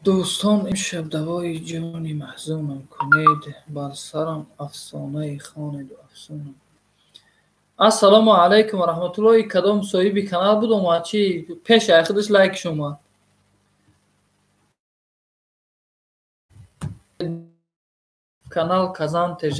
Дӯстон, имшаб давои ҷони маҳзунам кунед, бар сарам афсонае хонеду афсунам. Ассалому алайкум ва раҳматуллоҳи. Кадом соҳиби канал буд омад, чи пеш ай худаш лайкш омад. Канал Казан ТЖ.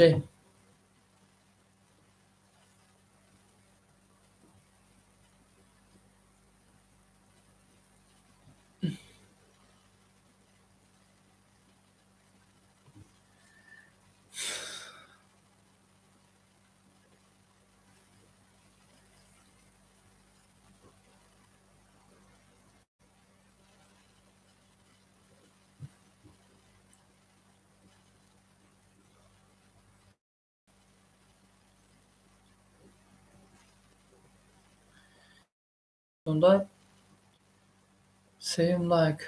Сеюм лайк.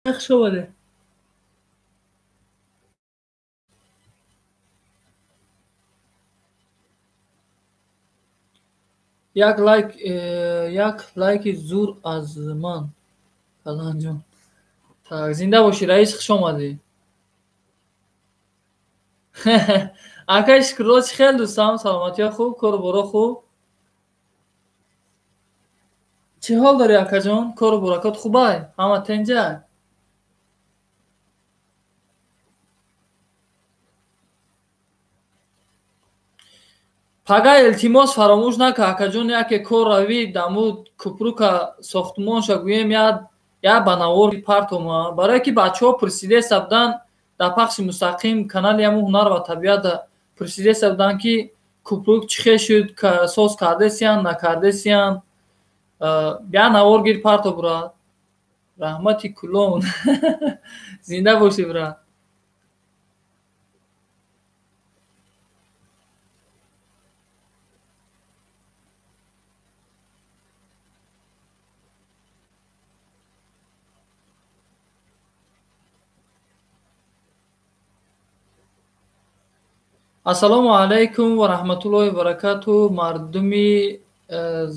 Хуш омадед. Як лайк, як лайки зур аз ман. Каланҷон. Так, зинда бошӣ, раис, хуш омадӣ. Акай Шукрулло, чӣ хел дӯстам? Саломатиё хуб, кору боро хуб? Чӣ ҳол дорӣ, акаҷон? Кору боракот хубай? Ҳама тенҷай? Пага илтимос фаромӯш нака, акаҷон, яке кор равӣ, даму купрука сохтмонша гӯем, я ба навор партома. Барое ки бачаҳо пурсидеса буданд дар пахши мустақим канали ҳамун ҳунар ва табиата пурсидеса буданд, ки купрук чӣ хел шуд, соз кардесиян, накардесиян. Я навор гир парто, брат. Раҳмати кулон. Зинда бошӣ, брат. Ассалому алайкум ва раҳматуллоҳи ва баракату, мардуми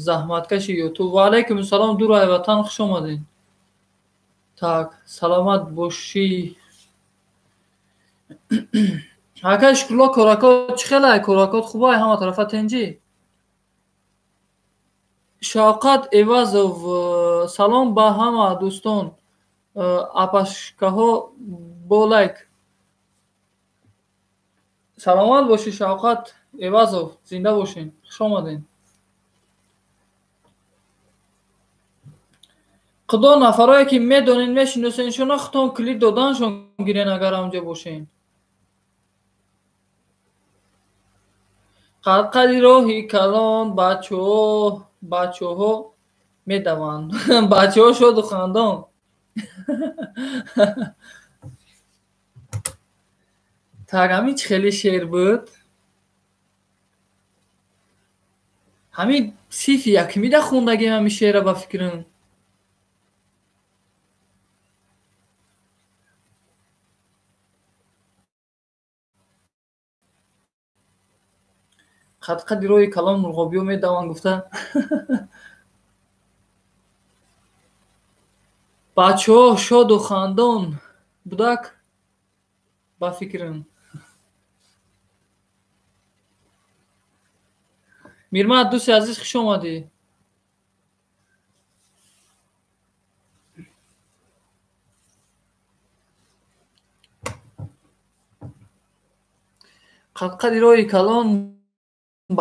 заҳматкаши Ютуб. Ва алайкум ассалом, дур ай ватан, хуш омадед. Так, саломат бошӣ. Акай Шукрулло, коракот чӣ хелай? Коракот хубай, ҳама тарафа тенҷӣ? Шавқат Эвазов, салом ба ҳама дӯстон. Апашкаҳо бо лайк. Саломат бошӣ, Шавқат Эвазов, зинда бошед, хуш омадед. Худо нафарое ки медонед, мешиносеншона, худтон клид доданшон гирен, агар ҳамҷо бошен. Қадқади роҳи калон бачаҳо медаванд. Бачаҳо шоду хандон. Так, ҳамин чӣ хеле шеър буд? Ҳамин синфи якумида хондагем ҳамин шеърро, ба фикрам. Қадқади роҳи калон мурғобиҳо медаванд гуфта. Бачаҳо шоду хандон будак, ба фикрам. Мирмат, дӯсти азиз, хуш омадӣ. Қадқади роҳи калон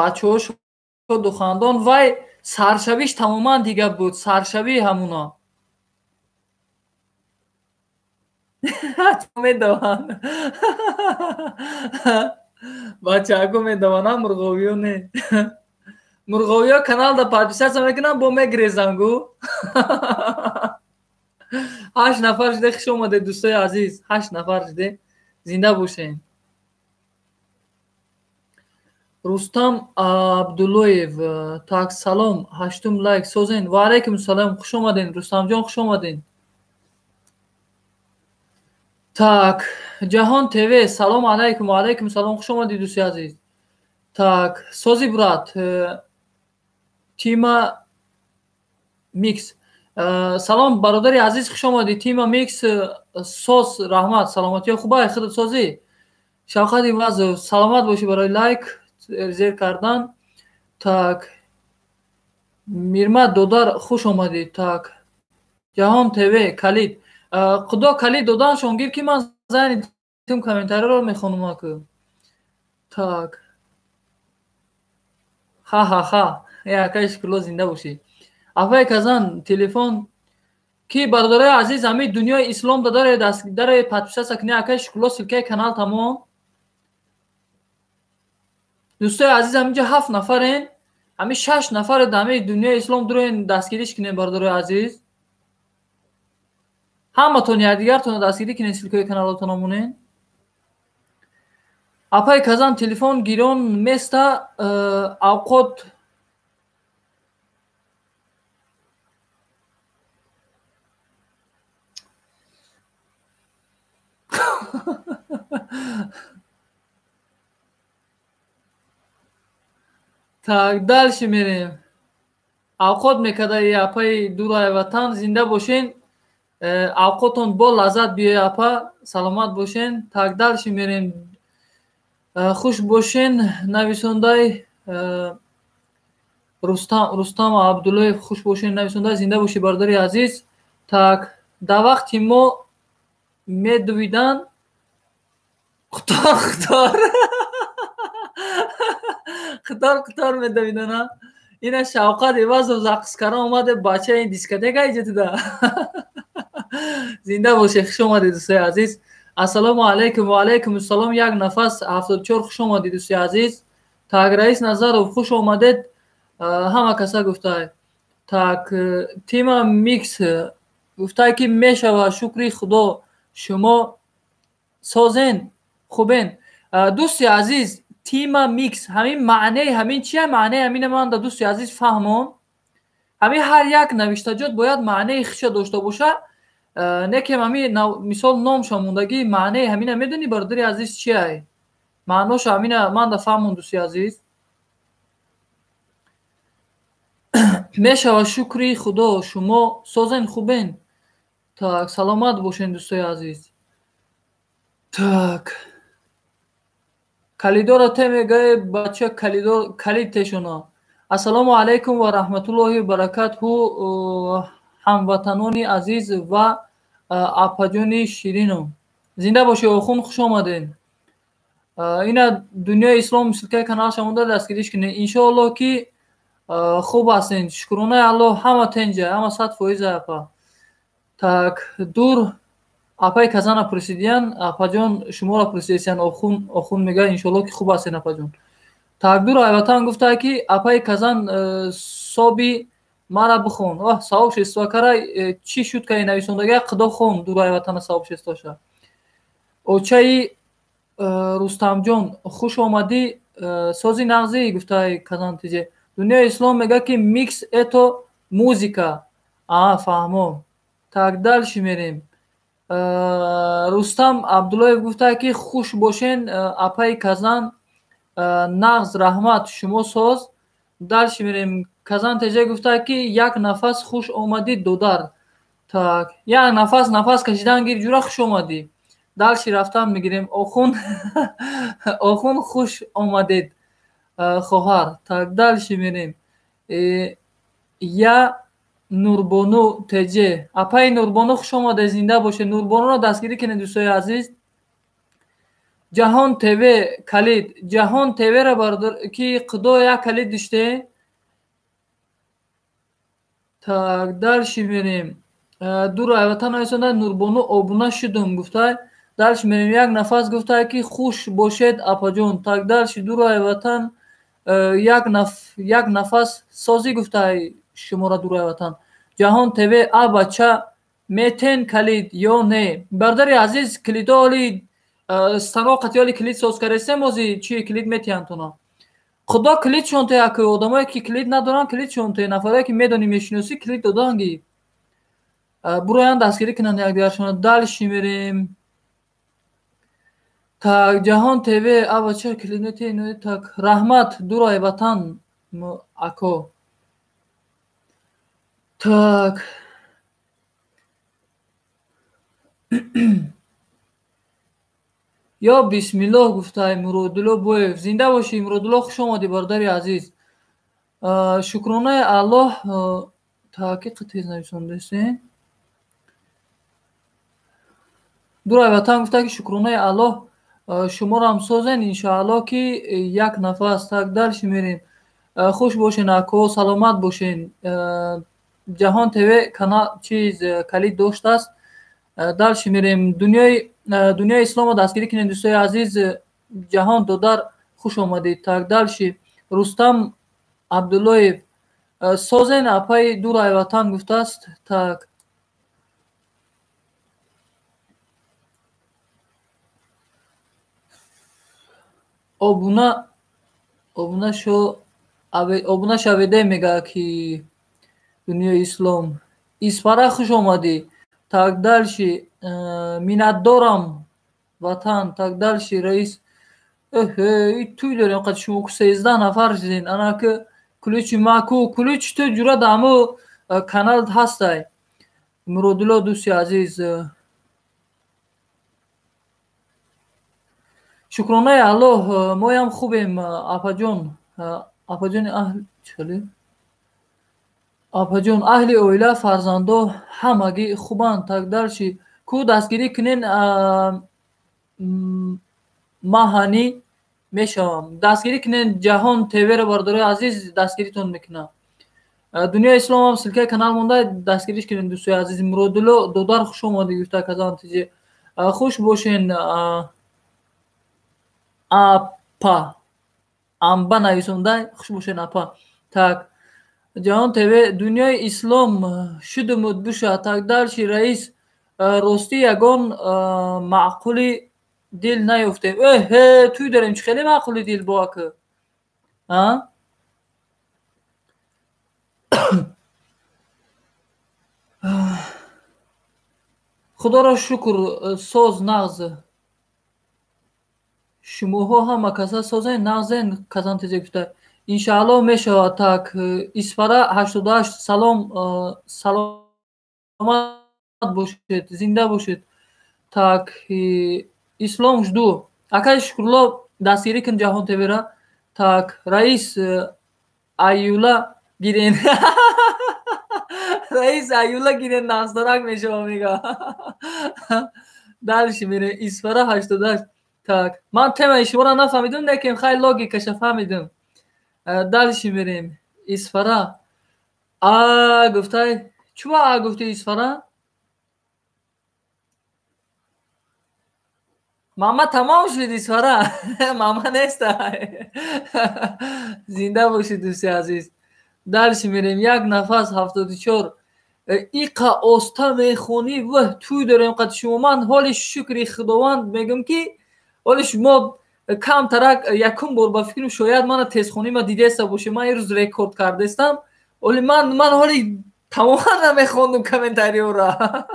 бачаҳо шоду хандон, вай саршавиш тамоман дигар буд, саршавии ҳамуна. Медаванд. Бачаҳако медаванд, ҳам мурғовиё не. Мурғовиё каналда подписаться мекунанд, бо мегрезанд гу. 8 нафар шуде, хуш омадед, дӯстои азиз. 8 нафар шуде, зинда бошед. Рустам Абдуллоев, так, салом, ҳаштум лайк созен. Ва алайкум салом, хуш омадед, Рустамҷон, хуш омадед. Так, Ҷаҳон ТВ, салом алайкум, ва алайкум салом, хуш омадед, дӯсти азиз. Так, сози, брат, Тима Микс. Салом бародари азиз, хуш омадӣ. Тима Микс соз, раҳмат, саломатиё хуба, худат созӣ. Шавқат Ивазов, саломат бошӣ барои лайк зер кардан. Так, Мирмат додар, хуш омадӣ. Так, Ҷаҳон ТВ калид. Худо калид доданшон гир ки ман зани тум комментариро мехонам аку. Так. Ха-ха-ха. Акай шукрло, зинда бошӣ. Афай Казан телефон ки бародарои азиз, ҳамин дунёи ислом дадаре даре подписаться кунӣ, акай шукрло, ссылкаи канал тамом. Дӯстои азиз, ҳаминҷо 7 нафарен, ҳамин 6 нафаре дар ҳамин дунёи ислом дуроен дастгириш кунем, бародарои азиз. Ҳаматон якдигартонро дастгирӣ кунед, ссылкаи каналотонро монед. Апай Казан телефон гирон места авқот Так, дальше мерем. Авқот мекардаи апаи дурай ватан, зинда бошен. Авқотон бо лаззат биёй апа, саломат бошен. Так, дальше мерем. Хуш бошен, нависондай Рустам Абдуллоев, хуш бошен, нависондай, зинда бошӣ бародари азиз. Так, дар вақти мо медувидан қутор қутор қутор қутор медавидана. Ина Шавқат Ивазов зақскара омаде, бача ин дискотека иҷотида. Зинда боше, хуш омадед дӯстои азиз. Ассалому алайкум ва алайкум ассалом. Як нафас 74, хуш омадед дӯстои азиз. Так, Раис Назаров, хуш омадед. Ҳама каса гуфтай. Так, Тима Микс гуфтай ки мешава, шукри Худо, шумо созен, хубен. Дӯсти азиз, Тима Микс, ҳамин маънеи ҳамин чия? Маънеи ҳамина ман да дӯсти азиз фаҳмон. Ҳамин ҳар як навиштаҷот бояд маънеи хиша дошта боша. Не ки ҳамин мисол номша мондагӣ, маънеи ҳамина медонӣ бародари азиз чиай? Маъноша ҳамина ман да фаҳмон дӯсти азиз. Мешава, шукри Худо, шумо созен, хубен. Так, саломат бошен дӯстои азиз. Так, калидора те мегӯе бача, калидор калид тешона. Ассалому алайкум ва раҳматуллоҳи баракатҳу, ҳамватанони азиз ва апаҷони ширином. Зинда бошед охун, хуш омадед. Ина дунёи ислом ссылкаи каналша монда, дастгириш кунед. Иншоаллоҳ ки хуб ҳастен. Шукронаи Аллоҳ, ҳама тенҷа, ҳама 100% апа. Так, дур апаи Казана пурсидиян, апаҷон шуморо пурсидиян, охун, охун мега, иншоаллоҳ ки хуб ҳастен апаҷон. Так, дур айватан гуфта ки апаи Казан соби мара бихон. Оҳ, савоб шества кара, чӣ шуд ка нависондага қидо хон дур айватана савоб шестоша. Очаи Рустамҷон, хуш омадӣ, сози нағзӣ гуфтаи Казан тиҷе. Дунёи ислом мега ки микс это музыка. А, фаҳмо. Так, дальше мерем. Рустам Абдуллоев гуфта ки хуш бошен апаи Казан, нағз, раҳмат, шумо соз. Дальше мерем. Казан теже гуфта ки як нафас хуш омадӣ додар. Так, як нафас нафас кашидан гир ҷура, хуш омадӣ. Дальше рафтан мегирем. Охун охун, хуш омадед хоҳар. Так, дальше мерем. Я Нурбону теже. Апаи Нурбону, хуш омадед, зинда бошед. Нурбонуро дастгирӣ кунед дӯстои азиз. Ҷаҳон ТВ калид. Ҷаҳон ТВ-ро бародар ки Худо як калид диште. Так, дальше мерем. Дур айватан нависонда Нурбону обуна шудум гуфтай. Дальше мерем. Як нафас гуфтай ки хуш бошед апаҷон. Так, дальше дур айватан як нафас созӣ гуфтай шуморо дур айватан. Ҷаҳон ТВ, а бача метен калид ё не? Бародари азиз, калидо оли станок қати оли калид соз карестем, ози чи калид метиҳанд тона. Худо калид шонте аку, одамое ки калид надоранд калид шонте, нафарое ки медонӣ мешиносӣ калид додан ги. Буроянд дастгирӣ кунанд якдигаршона. Дальше мерем. Так, Ҷаҳон ТВ, а бача калид метиҳанд. Так, раҳмат дурай ватан ако. Так, Ё бисмиллоҳ гуфтай Муродулло Боев. Зинда бошӣ, Муродулло, хуш омадӣ, бародари азиз. Шукронаи Аллоҳ, таҳқиқ тез нависондастем. Дурай ватан гуфта ки шукронаи Аллоҳ, шуморо созен, иншоаллоҳ ки як нафас. Так, дальше мерем. Хуш бошен, ако, саломат бошен. Ҷаҳон ТВ канал чиз калид доштааст. Дальше мерем. Дунёи исломро дастгирӣ кунед, дӯстои азиз. Ҷаҳон додар, хуш омадед. Так, дальше. Рустам Абдуллоев, созен, апаи дурай ватан гуфтааст. Так, обуна шо, обуна шаведе, мега ки дунёи ислом. Исфара, хуш омадӣ. Так, дальше. Миннатдорам, ватан. Так, дальше. Раис, эҳе, туй дорем қад шумо 13 нафар шуден. Анаки ключи ма ку, ключ ту ҷура даму канал ҳастай. Муродулло, дӯсти азиз, шукронаи Аллоҳ, моям хубем, апаҷон. Апаҷони аҳл чали, апаҷон, аҳли оила, фарзандо ҳамагӣ хубанд. Так, дальше. Ку дастгирӣ кунен, маҳанӣ мешавам. Дастгирӣ кунен Ҷаҳон ТВ-ро, бародарои азиз, дастгиритон мекунам. Дунёи исломам ссылкаи канал монда, дастгириш кунен, дӯстои азиз. Муродулло додар, хуш омадӣ, гуфта казан тиҷи. Хуш бошен, апа. Амба нависонда, хуш бошен, апа. Так, Ҷаҳон ТВ, дунёи ислом шудумуд буша. Так, дальше. Раис, ростӣ ягон маъқули дил наёфтем. Эҳе, туй дорем, чӣ хеле маъқули дил бо ака? А? Худоро шукр, соз нағз. Шумоҳо ҳама каса созен, нағзен, казан тезе гуфта. Иншааллоҳ мешавад. Так, Исфара 88, салом, саломат бошед, зинда бошед. Так, Ислом жду. Акай Шукрулло, дастгирӣ кун Ҷаҳон ТВ-ра. Так, раис, аюла гирен. Раис, аюла гирен, нағздарак мешава, мега. Дальше мерем. Исфара 88. Так, ман темаи шуморо нафаҳмидам, лекин хай логикаша фаҳмидам. Дальше мерем. Исфара а гуфтай, чуба а гуфти, Исфара? Мама тамом шуд, Исфара, мама нестай. Зинда бошед, дӯсти азиз. Дальше мерем. Як нафас 74. Иқа оста мехонӣ, ваҳ, туй дорем қад шумо. Ман ҳоли шукри Худованд мегӯм ки ҳоли шумо камтарак якум бор ба фикрам шояд мана тезхонима дидеста боше. Ман ирӯз рекорд кардестам. Оли ман ҳоли тамоман намехондум комментариёра.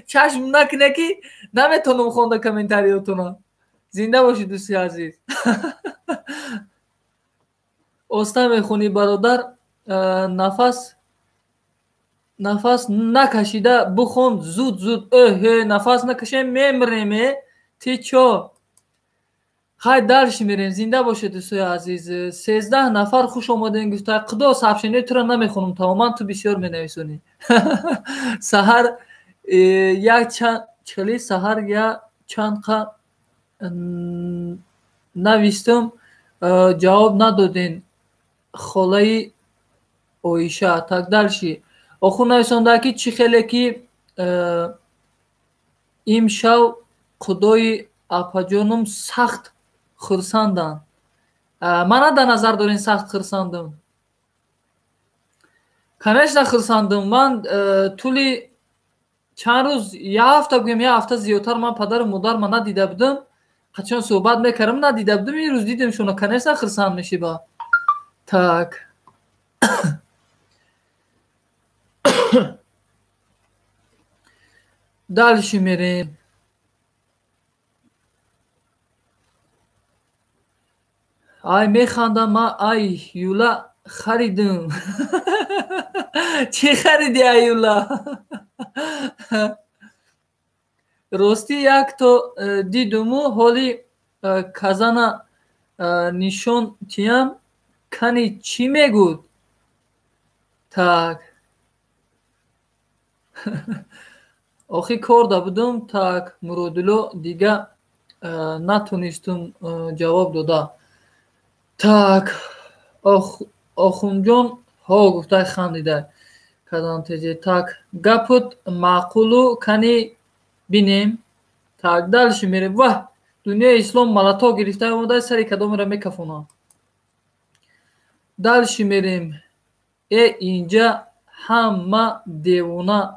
Чашм накуне ки наметонам хонда комментариётона. Зинда бошед, дӯсти азиз. Оста мехонӣ, бародар, нафас накашида бихон, зуд зуд. Эҳе, нафас накашем, мемирем, э ти чо? Хай, дальше мерем. Зинда бошед, дӯстои азиз. 13 нафар, хуш омадем, гуфта. Қудо, сообщение туро намехонам тамоман, ту бисёр менависонӣ. Саҳар як чанд чали, саҳар я чанд қа навистам, ҷавоб надоден, холаи Оиша. Так, дальше. Охур нависонда ки чӣ хеле ки имшав худои апаҷонум сахт хурсанданд. Мана дар назар дорен, сахт хурсандам. Конечно, хурсандам. Ман тӯли чанд рӯз, як ҳафта гӯем, як ҳафта зиёдтар, ман падару модарма надида будам. Қачон суҳбат мекардам, надида будам, ин рӯз дидем шуно, конечно, хурсанд мешиба. Так. Дальше мерем. Ай, механдам ма, ай юла харидам. Чӣ хариди, аюла? Ростӣ якто дидуму ҳоли казана нишон тиям, кани чӣ мегӯд? Так. Охи корда будум, так Муродулло дига натонистум ҷавоб дода. Так Охунҷон ҳо гуфтай хандида казан теже. Так гапут маъқулу кани бинем. Так дальше мерем. Ваҳ, дунёи ислом малато гирифта омада сари кадомеро мекафонам. Дальше мерем. Э инҷа ҳама девона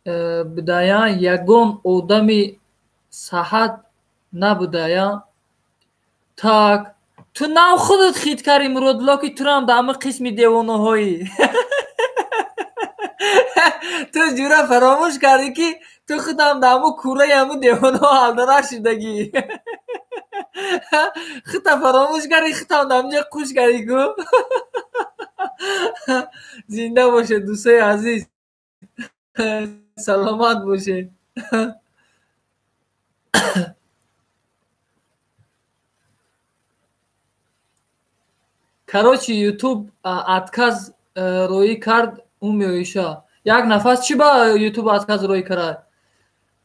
будая, ягон одами саҳат набудая. Так ту нав худат хит кардӣ Муродулло, ки турам дар ҳама қисми девонаҳоӣ. Ту ҷура фаромӯш кардӣ, ки ту худам дар ҳамун кураи ҳамун девонаҳо ҳалдара шудагӣ. Хута фаромӯш кардӣ, худам дар ҳаминҷа қуш кардӣ ку. Зинда бошед дӯстои азиз, саломат бошед. Короче, YouTube отказ роӣ кард умеоиша. Як нафас чӣ ба YouTube отказ роӣ кард?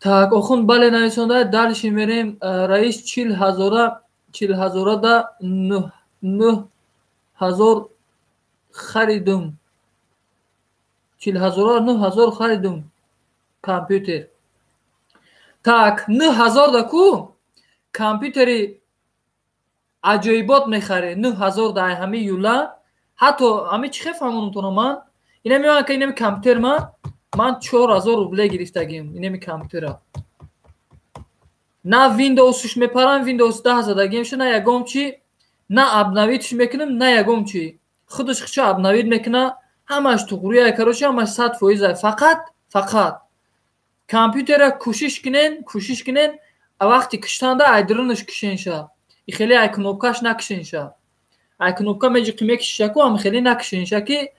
Так, охун бале нависонда, дальше мерем. Раис 40 ҳазора, 40 ҳазора да 9 ҳазор харидум. 40 ҳазора 9 ҳазор харидум компютер. Так, 9 ҳазор да ку компютери аҷоибот мехарӣ. 9 ҳазор да ҳами юла. Ҳатто ҳами чӣ хел фаҳмонумтона ман? Инами ка инами компютер ман 4000 рубле гирифтагим инами компютера. На Windows-ш мепарам, Windows 10 задагим ша, на ягон чи, на обновить мекунам, на ягон чи. Худаш хича обновить мекуна, ҳамаш туғрия, короче, ҳамаш 100%. Фақат компютера кӯшиш кунен, кӯшиш кунен, вақти киштанда айдирунаш кишенша. И хеле ай кнопкаш накишенша. Ай кнопка меҷиқи мекишиша ку, ам хеле накишенша, ки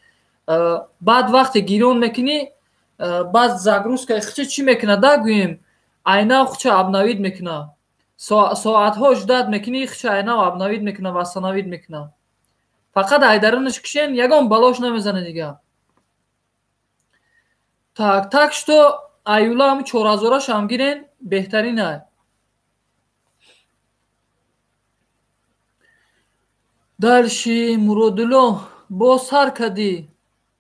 баъд вақте гирён мекунӣ, баъд загрузкаи хича чӣ мекуна да, гӯем, айнав хича обновить мекуна. Соатҳо ждать мекунӣ, хича айнав обновить мекуна, восстановить мекуна. Фақат айдарунаш кишен, ягон балош намезана дига. Так что аюла ҳами чорҳазорашам гирен, беҳтарин ай. Дальше Муродулло боз сар кардӣ,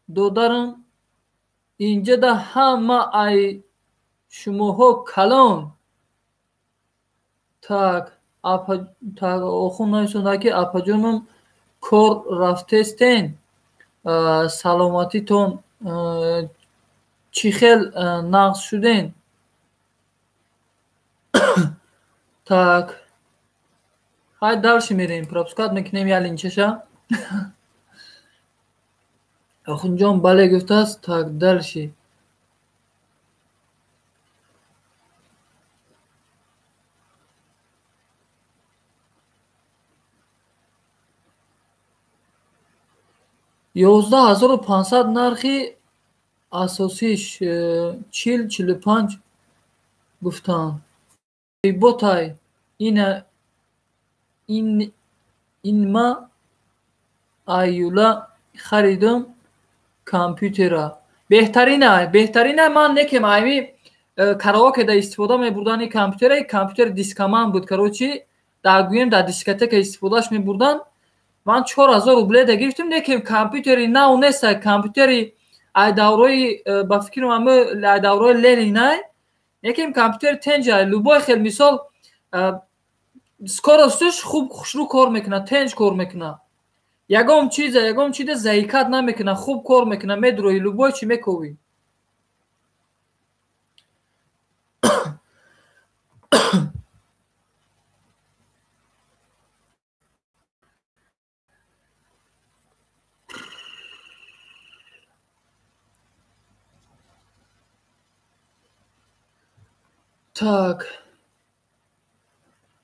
додарам, инҷада ҳама ай шумоҳо калон. Так, так охун нависонда, ки апаҷонам кор рафтестен, саломатитон чӣ хел нағз шуден? Так, хай дальше мерем, пропускать мекунем ялинчаша. Охунҷон бале гуфтааст. Так, дальше. 11 500 нархи асосиш, 40-45 гуфтанд. Ботай ина инма аюла харидум компютера. Беҳтарина, беҳтарина. Ман некем айми караокеда истифода мебурдани компютера, компютер дискоман буд, короче, дар гӯем дар дискотека истифодааш мебурдан. Ман 4000 рубле да гирифтем, некем компютери нав неста, компютери ай даврои, ба фикрам, ами ай даврои Ленинай, некем компютери тенҷай, любой хел мисол скоростиш хуб хушрӯ кор мекунад, тенҷ кор мекунад. Ягон чиза, ягон чиза заикать намекунад, хуб кор мекунад, медрои, любой чи мековӣ. Так.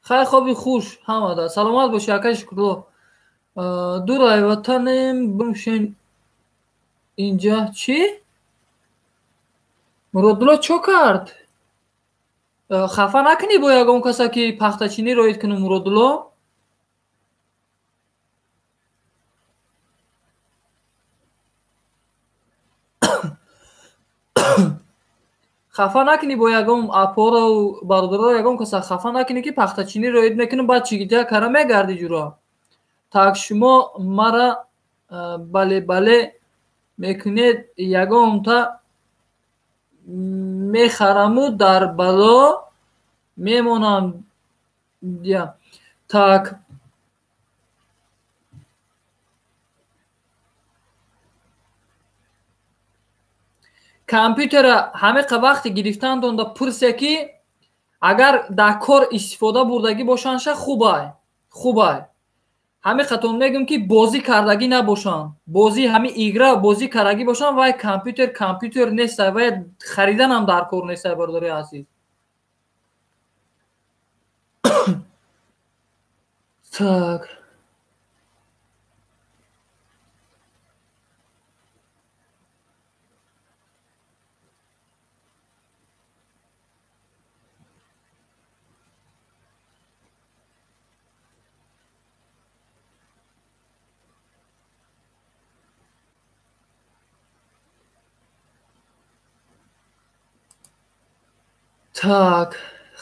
Хай, хоби хуш ҳамада. Саломат бошӣ, акаи Шукрулло. Дур ай ватанем бимшен инҷа чӣ? Муродулло чо кард? Хафа накунӣ бо ягон каса ки пахтачинӣ роид кунӣ, Муродулло? Хафа накунӣ бо ягон апору бародаро, ягон каса хафа накунӣ ки пахтачинӣ роид мекунӣ, баъд чигита кара мегарди ҷуро. Так шумо мара бале бале мекунед, ягонта мехараму дар бало мемонам. Так компютера ҳамеқа вақти гирифтан донда пурсе ки агар дар кор истифода бурдагӣ бошандша хубай, хубай. Ҳамиқатон мегӯм ки бозӣ кардагӣ набошанд. Бозӣ ҳами игра бозӣ кардагӣ бошанд, вай компютер компютер нестай, вай хариданам дар кор нестай, бародари азиз. Так. Так,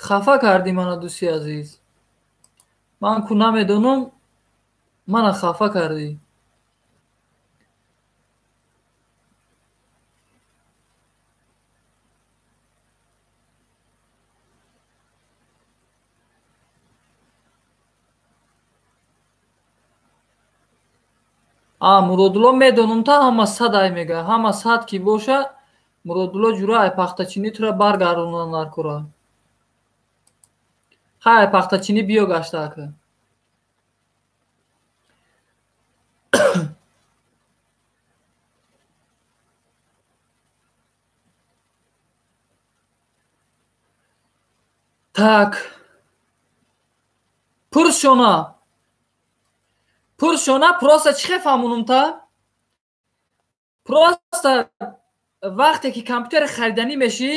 хафа кардӣ мана, дӯсти азиз. Ман ку намедонам, мана хафа кардӣ. А Муродулло медонам та ҳама сад ай мега, ҳама сад ки боша, Муродулло ҷура ай пахтачинӣ тура баргардонанд дар кора. Хай ай пахтачинӣ биё гашта ака. Так. Пурсшона. Пурсшона просто чӣ хел фаҳмонам та? Просто вақте ки компютер хариданӣ мешӣ,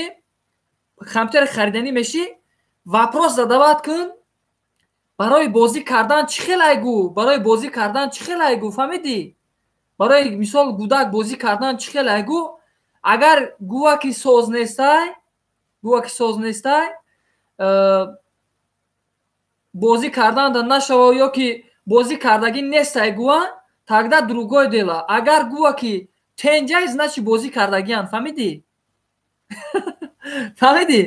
компютер хариданӣ мешӣ, вопрос задавать кун, барои бозӣ кардан чӣ хел айгу, барои бозӣ кардан чӣ хел айгу, фаҳмидӣ? Барои мисол гудак бозӣ кардан чӣ хел айгу, агар гӯва ки соз нестай, гӯва ки соз нестай, бозӣ кардан да нашава ё ки бозӣ кардагӣ нестай гӯва, тогда другое дело. Агар гӯва ки тенҷай, значит бозӣ кардагианд, фаҳмидӣ? Фаҳмидӣ?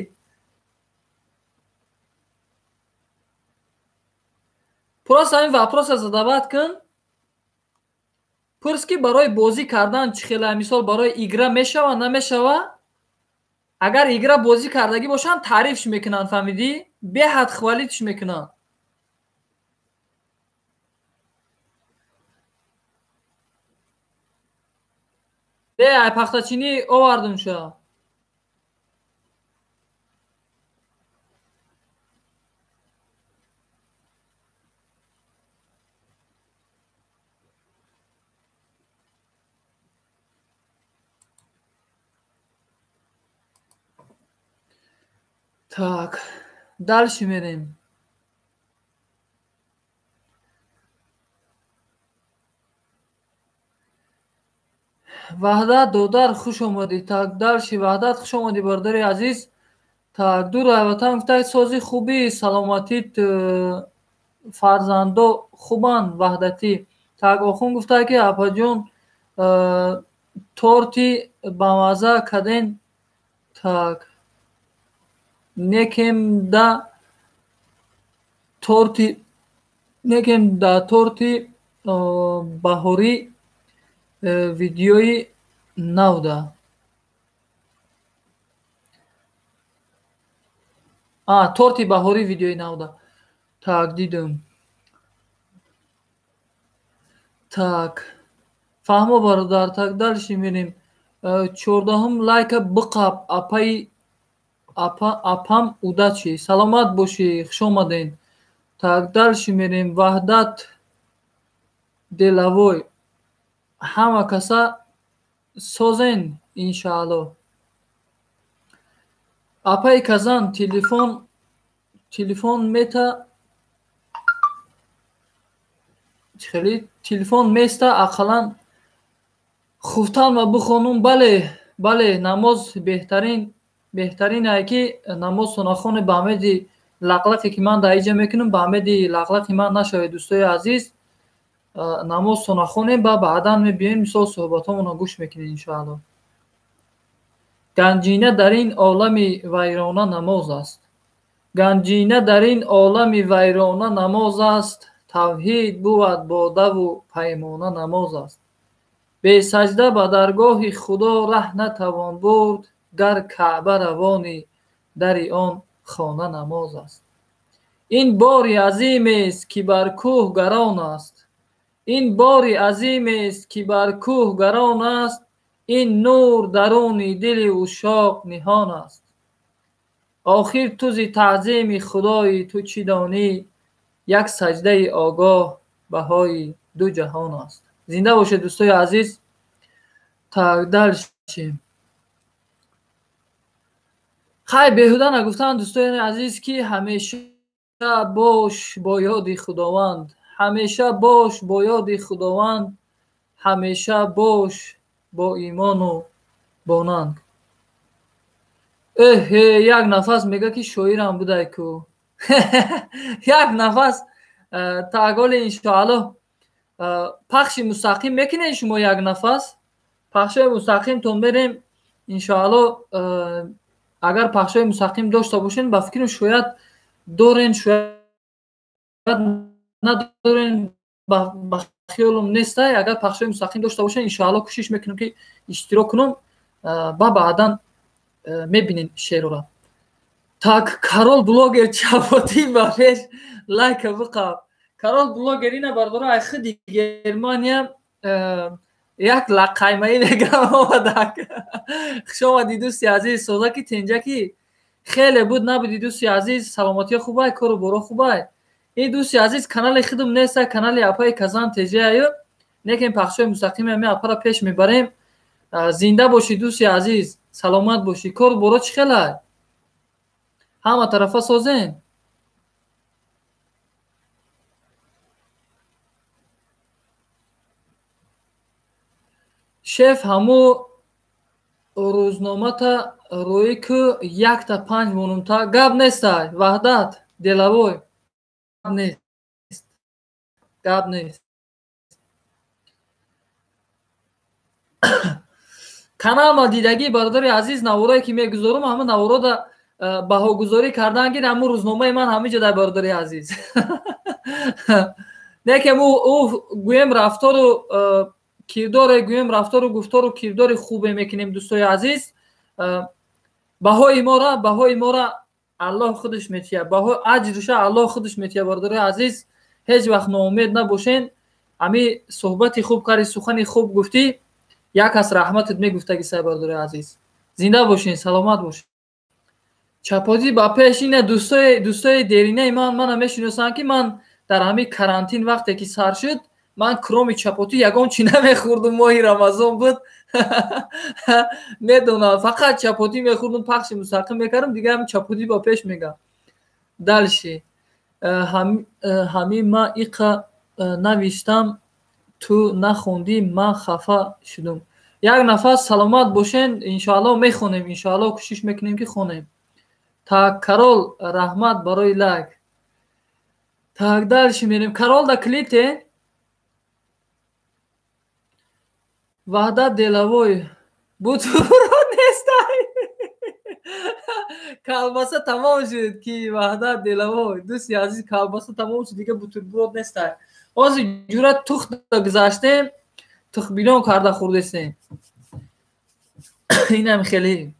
Просто ҳамин вопроса задавать кун, пурс ки барои бозӣ кардан чӣ хела, мисол барои игра мешава, намешава? Агар игра бозӣ кардагӣ бошанд, таърифш мекунанд, фаҳмидӣ? Беҳад хвалитш мекунанд. Э, ай пахтачинӣ овардум ша. Так, дальше мерем. Ваҳдат додар, хуш омадӣ. Так, дальше Ваҳдат, хуш омадӣ, бародари азиз. Так, дур ватан гуфтаи сози хубӣ, саломатит, фарзандо хубанд, Ваҳдатӣ. Так, охун гуфтае ки апаҷон, торти бамаза каден. Так, некем да торти, некем да торти баҳорӣ видеои навда. А, торти баҳорӣ видеои навда. Так, дидам. Так, фаҳмо бародар. Так, дальше мерем. 14-ум лайка биқаб, апаи апа, апам удачи. Саломат бошӣ, хуш омаден. Так, дальше мерем. Ваҳдат Делавой. Ҳама каса созен, иншаалло. Апаи Казан телефон мета хеле телефон места ақаллан хуфтан ва бихонум. Бале, бале, намоз беҳтарин ай ки намоз сонахоне ба умеди лақлақе ки ман дар иҷа мекунам, ба умеди лақлақи ман нашавед, дӯстои азиз. Намоз сонахонем ба баъдан мебиёем, мисол суҳбатҳомонро гӯш мекунем иншоаллоҳ. Ганҷина дар ин олами вайрона намоз аст. Ганҷина дар ин олами вайрона намоз аст. Тавҳид бувад бодаву паймона намоз аст. Бесаҷда ба даргоҳи Худо раҳ натавон бурд, гар Каъба равони дари он хона намоз аст. Ин бори азимест, ки бар кӯҳ гарон аст. Ин бори азимест, ки бар кӯҳ гарон аст. Ин нур даруни дили ушшоқ ниҳон аст. Охир ту зи таъзими Худои ту чӣ донӣ? Як саҷдаи огоҳ баҳои ду ҷаҳон аст. Зинда бошед, дӯстои азиз. Так, дальше. Хай, беҳуда нагуфтанд, дӯстони азиз, ки ҳамеша бош бо ёди Худованд, ҳамеша бош бо ёди Худованд, ҳамеша бош бо имону бо нанг. Эҳе, як нафас мега ки шоирам будай ку. Як нафас таголи иншоаллоҳ пахши мустақим мекунед шумо як нафас. Пахшои мустақимтон мерем иншоаллоҳ. Агар пахшои мустақим дошта бошед, ба фикрам шояд дорен, шояд надорен, ба хиёлум нестай. Агар пахшои мустақим дошта бошед, иншоаллоҳ кӯшиш мекунам ки иштирок кунам, ба баъдан мебинем шеърро. Так, Карол блогер чапотӣ ба пеш лайка биқаб. Карол блогер ина бардора ай худи Германия як лақаймаӣ мегам омадак. Хуш омадӣ, дӯсти азиз. Созаки тенҷаки хеле буд набуди, дӯсти азиз. Саломатиё хубай, кору боро хубай. Ин дӯсти азиз канали худум неста, канали апаи Казан теҷааю, лекин пахшои мустақими ами апара пеш мебарем. Зинда бошӣ, дӯсти азиз, саломат бошӣ. Кору боро чӣ хелай? Ҳама тарафа созем. Шеф ҳаму рӯзномата рӯӣ ку якта панҷ монумта гап нестай. Ваҳдат делавой гап нест, гап нест. Каналма дидагӣ, бародари азиз, наворое ки мегузорам, ҳама наворода баҳогузорӣ кардан гир, ҳамун рӯзномаи ман ҳамиҷо дар, бародари азиз. Лекин ӯ гӯем рафтору кирдоре, гӯем рафтору гуфтору кирдори хубе мекунем, дӯстои азиз. Баҳои моро Аллоҳ худаш метиҳад, баҳои аҷриша Аллоҳ худаш метиҳад, бародари азиз. Ҳеҷ вақт ноумед набошен. Ҳами суҳбати хуб кардӣ, сухани хуб гуфтӣ, як кас раҳматат мегуфтаги сай, бародари азиз. Зинда бошен, саломат бошен. Чапотӣ ба пеш. Ина дӯстои деринаи ман мана мешиносанд, ки ман дар ҳамин карантин вақте ки сар шуд, ман кроми чапотӣ ягон чӣ намехӯрдум. Моҳи Рамазон буд, медонам, фақат чапотӣ мехӯрдум, пахши мустақим мекардам, дигар ҳам чапотӣ ба пеш мегам. Дальше. Ҳамин ма иқа навиштам, ту нахондӣ, ман хафа шудум. Як нафас, саломат бошен, иншоаллоҳ мехонем, иншоаллоҳ кӯшиш мекунем ки хонем. Так, Карол, раҳмат барои лайк. Так, дальше мерем. Карол да клите. Ваҳдат делавой бутерброд нестай. Колбаса тамом шуд ки Ваҳдат делавой. Дӯсти азиз, колбаса тамом шуд, дига бутерброд нестай. Ҳозир ҷура тухта гузаштем, тухбилон карда хӯрдестем. Инам хеле.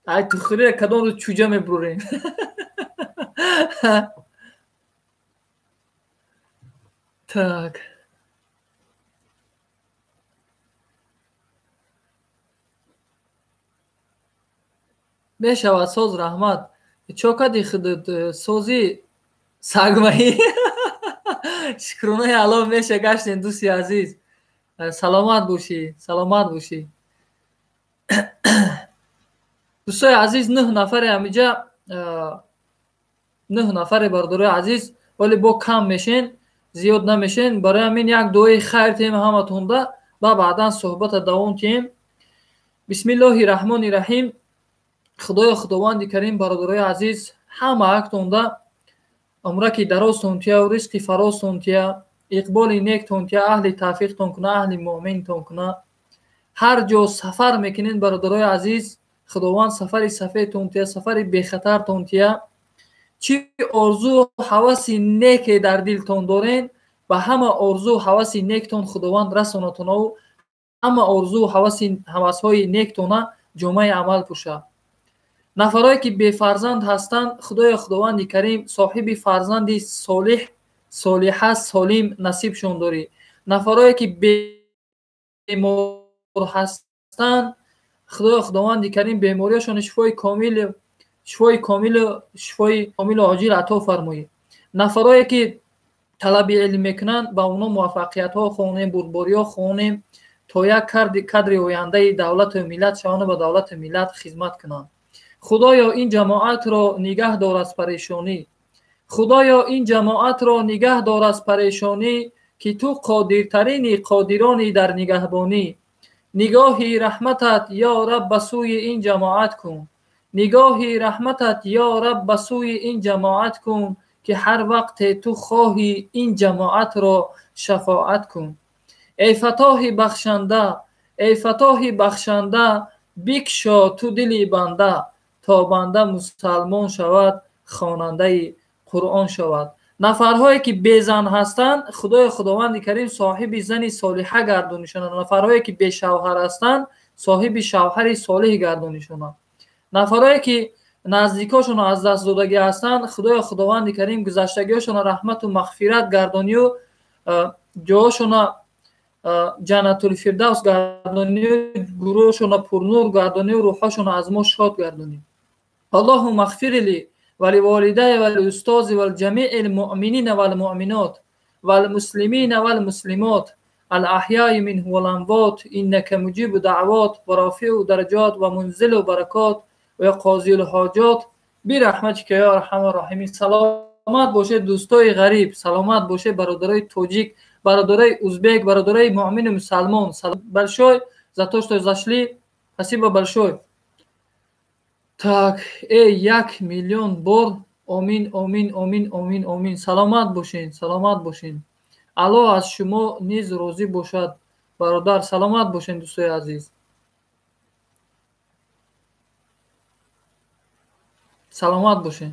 Ай тухрира кадом рӯз чӯҷа мебурем. Так. Мешавад соз, раҳмат. Чо кади худат сози сагмаӣ? Шукронаи Аллоҳ меша гаштем, дӯсти азиз. Саломат бошӣ, саломат бошӣ. Дӯстои азиз, 9 нафаре ҳамиҷа, 9 нафаре бародарои азиз, вале бо кам мешен, зиёд намешен. Барои ҳамин як дуои хайр тиҳем ҳаматонда, ба баъдан суҳбата давом тиҳем. Бисмиллоҳи раҳмони раҳим. Худоё Худованди Карим бародарои азиз ҳама актонда умраки дарозтон тия, ризқи фарозтон тия, иқболи нектон тия, аҳли тавфиқтон куна, аҳли муъминтон куна. Ҳар ҷо сафар мекунед бародарои азиз, Худованд сафари сафедтон тия, сафари бехатартон тия. Чӣ орзу ҳаваси неке дар дилтон дорен, ба ҳама орзу ҳаваси нектон Худованд расонатонаву ҳама орзу ҳавасҳои нектона ҷомаи амал пӯша. Нафарое ки бефарзанд ҳастанд, Худоё Худованди Карим соҳиби фарзанди солиҳ, солиҳа, солим насибшон дорӣ. Нафарое ки бемор ҳастанд, Худоё Худованди Карим бемориашон шифои комилу оҷил ато фармоӣ. Нафарое ки талаби илм мекунанд, ба онҳо муваффақиятҳо хонем, бурдбориҳо хонем, то як кадри ояндаи давлату миллат шаванд ва ба давлату миллат хизмат кунанд. Худоё ин ҷамоатро нигаҳ дор аз парешонӣ. Худоё ин ҷамоатро нигаҳ дор аз парешонӣ, ки ту қодиртарини қодирони дар нигаҳбонӣ. Нигоҳи раҳматат ё Раб ба сӯи ин ҷамоат кун. Нигоҳи раҳматат ё Раб ба сӯи ин ҷамоат кун, ки ҳар вақте ту хоҳӣ ин ҷамоатро шафоат кун. Эй фатоҳи бахшанда, эй фатоҳи бахшанда, бикшо ту дили банда, то банда мусалмон шавад, хонандаи Қуръон шавад. Нафарҳое ки безан ҳастанд, Худои Худованди Карим соҳиби зани солиҳа гардонишонад. Нафарҳое ки бешавҳар ҳастанд, соҳиби шавҳари солиҳ гардонишонад. Нафарҳое ки наздикошонро аз даст додагӣ ҳастанд, Худои Худованди Карим гузаштагиҳошонро раҳмату мағфират гардонию ҷоҳошонро ҷаннатулфирдавс гардонию гурӯҳошонро пурнур гардонию рӯҳҳошонро аз мо шод гардонӣ. Аллоҳумма ғфир ли ва ливолидайя ва лиустози ва лиҷамиил муъминина вал муъминот вал муслимина вал муслимот алаҳёи минҳу вал амвот иннака муҷибу даъвот ва рофиу дараҷот ва мунзилу баракот ва қозиул ҳоҷот бираҳматика ё арҳамар роҳимин. Саломат бошед дӯстои ғариб, саломат бошед бародарои тоҷик, бародарои узбек, бародарои муъмину мусалмон. Большой за то, что зашли. Спасибо большое. Так, 1 миллион бор омин, омин, омин, омин, омин. Саломат бошед, саломат бошед. Аллоҳ аз шумо низ розӣ бошад, бародар. Саломат бошед, дӯстои азиз. Саломат бошед.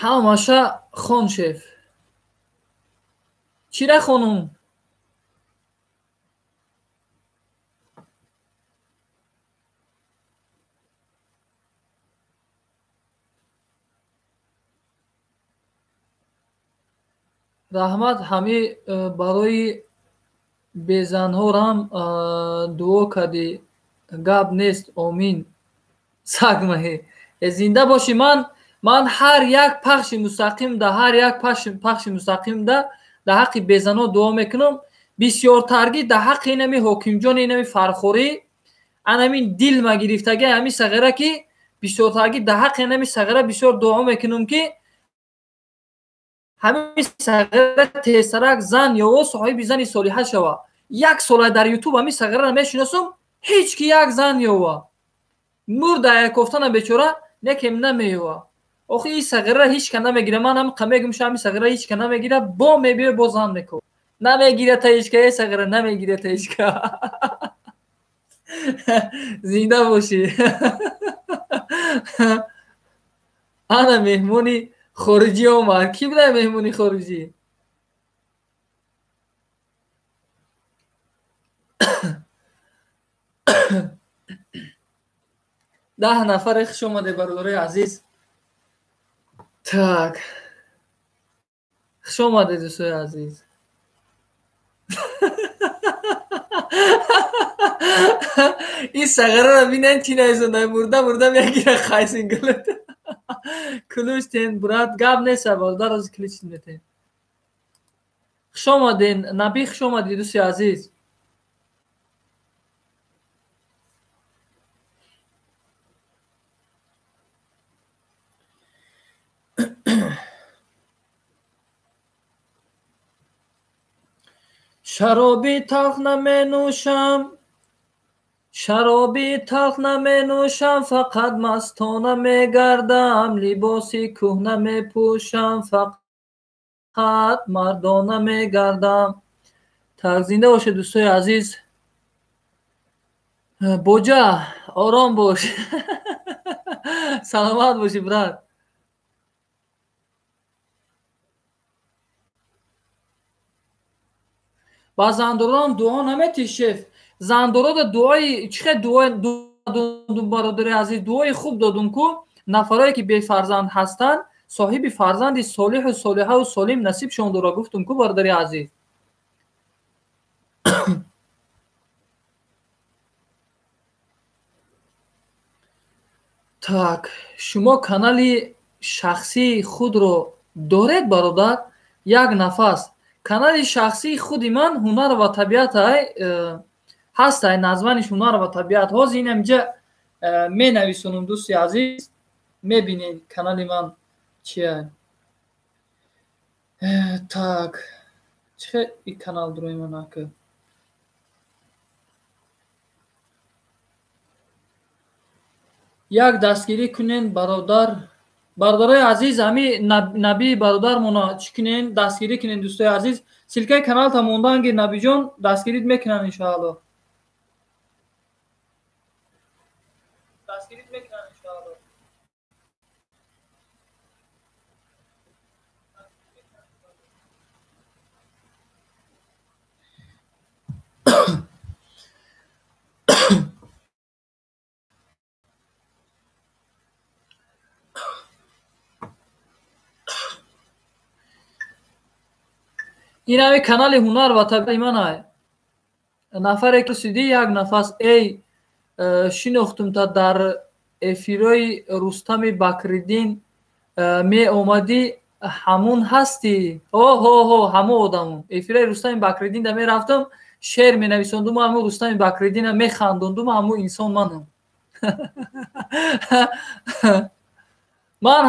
Ҳамаша хон, шеф. Чира хонум? Раҳмат ҳами барои безанҳорам дуо кардӣ. Гап нест, омин. Сагмаҳе. Зинда бошӣ. Ман ҳар як пахши мустақим да, ҳар як пахши мустақим да дар ҳаққи безанҳо дуо мекунам. Бисёртаргӣ дар ҳаққи инами ҳокимҷони инами Фархорӣ, анамин дилма гирифтаги ҳами сағира, ки бисёртаргӣ дар ҳаққи инами сағира бисёр дуо мекунам, ки ҳамин сағира тезтарак зан ё соҳиби зани солиҳа шава. Як сола дар ютуб ҳамин сағираро мешиносам, ҳеҷ ки як зан ёва. Мурда якофтана бечора некем намеёва. Охи ин сағираро ҳеҷ ка намегира. Ман ҳам мегум, ша ҳамин сағираро ҳеҷ ка намегира, бо мебиё, бо зан меков. Намегира та ҳеҷ ка, э сағира намегира та ҳеҷ ка. Зинда бошӣ. Ана меҳмони хориҷӣ омад. Кӣ буда меҳмони хориҷӣ? 10 нафаре хуш омаде, бародарои азиз. Так. Хуш омаде, дӯстои азиз. Ин сағараро бинен чӣ нависонда, мурда мурда мегира хайсин гулат. Ключ тен брат, гап нест, бародар, рози ключ метен. Хуш омаден, Наби, хуш омадӣ, дӯсти азиз. Шароби талх наменӯшам, шароби талх наменӯшам, фақат мастона мегардам, либоси кӯҳна мепӯшам, фақат мардона мегардам. Так, зинда бошед, дӯстои азиз. Боҷа, ором бош. Саломат бошӣ, брат. Ба зандорон дуо наметӣ, шеф? Зандорода дуои чӣ хел дуо додум, бародари азиз? Дуои хуб додум ку нафарое ки бефарзанд ҳастанд, соҳиби фарзанди солиҳу солиҳаву солим насибшон дора, гуфтум ку, бародари азиз. Так, шумо канали шахсии худро доред, бародар? Як нафас. Канали шахсии худи ман ҳунар ва табиат ҳастай, названиш ҳунар ва табиат. Ҳозир инам инҷа менависонам, дӯсти азиз, мебинед канали ман чия. Так, чӣ и канал дурои ман ака? Як дастгирӣ кунен, бародар. Бародарои азиз, ҳами Наби бародармона чӣ кунен, дастгирӣ кунен, дӯстои азиз. Ссылкаи каналта мондаан ки Набиҷон дастгирит мекунанд иншоалло. Дастгирит мекунанд иншоалло. Ин ҳами канали ҳунар ва табиати ман ай. Нафаре пурсидӣ як нафас, эй, шинохтум та дар эфирои Рустами Бакриддин меомадӣ, ҳамун ҳастӣ? Оҳо, ҳамун одамун. Эфирои Рустами Бакриддин да мерафтам, шеър менависондум, ҳамун Рустами Бакриддина механдондум, ҳамун инсон манам. Ман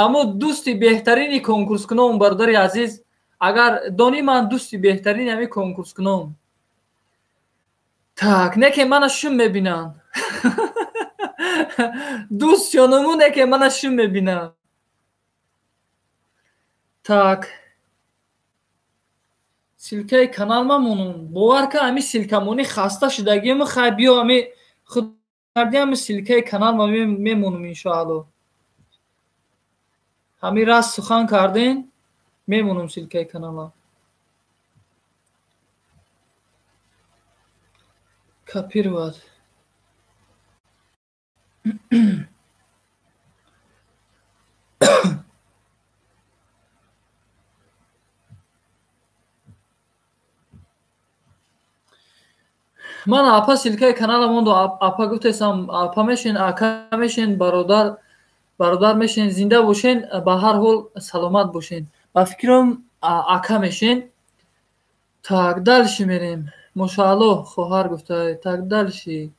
ҳамун дӯсти беҳтарини конкурскунон, бародари азиз. Агар донӣ, ман дӯсти беҳтарини ҳамин конкурскунон. Так, не ки мана шум мебинанд. Дӯстёнуму не ки мана шум мебинанд. Так, ссылкаи канал мамонум. Бовар кун, ҳамин ссылкамонӣ хаста шудагиему, хай биё ҳами худ кардӣ, ҳами ссылкаи канал ма мемонум иншоалло. Ҳамин раст сухан карден, мемонум ссылкаи канала. Копировать. Ман апа ссылкаи канала монду, апа гуфтесам, апа мешен, ака мешен, бародар, бародар мешен, зинда бошен, ба ҳар ҳол саломат бошен. Ба фикрам ака мешен. Так, дальше мерем. Мошаалло, хоҳар гуфта. Так, дальше.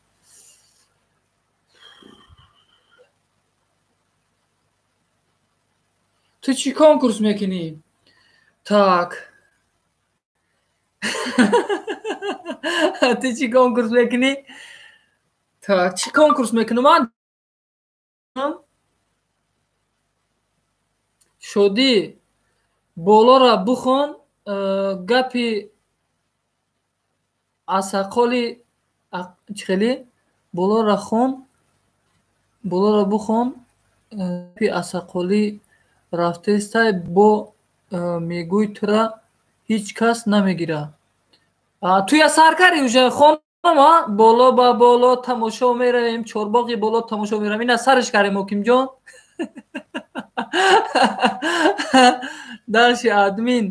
Ту чӣ конкурс мекунӣ? Так. Ту чӣ конкурс мекунӣ? Так, чӣ конкурс мекунам ман? Шодӣ, болора бухон, гапи асақоли чӣ хеле? Болора хон, болора бухон, гапи асақолӣ рафтестай, бо мегӯй тура ҳеҷ кас намегирад. Туя сар кардӣ уже хонум, а? Боло ба боло тамошо меравем, чорбоғи боло тамошо меравем. Ина сараш кардем, Ҳокимҷон. Дальше админ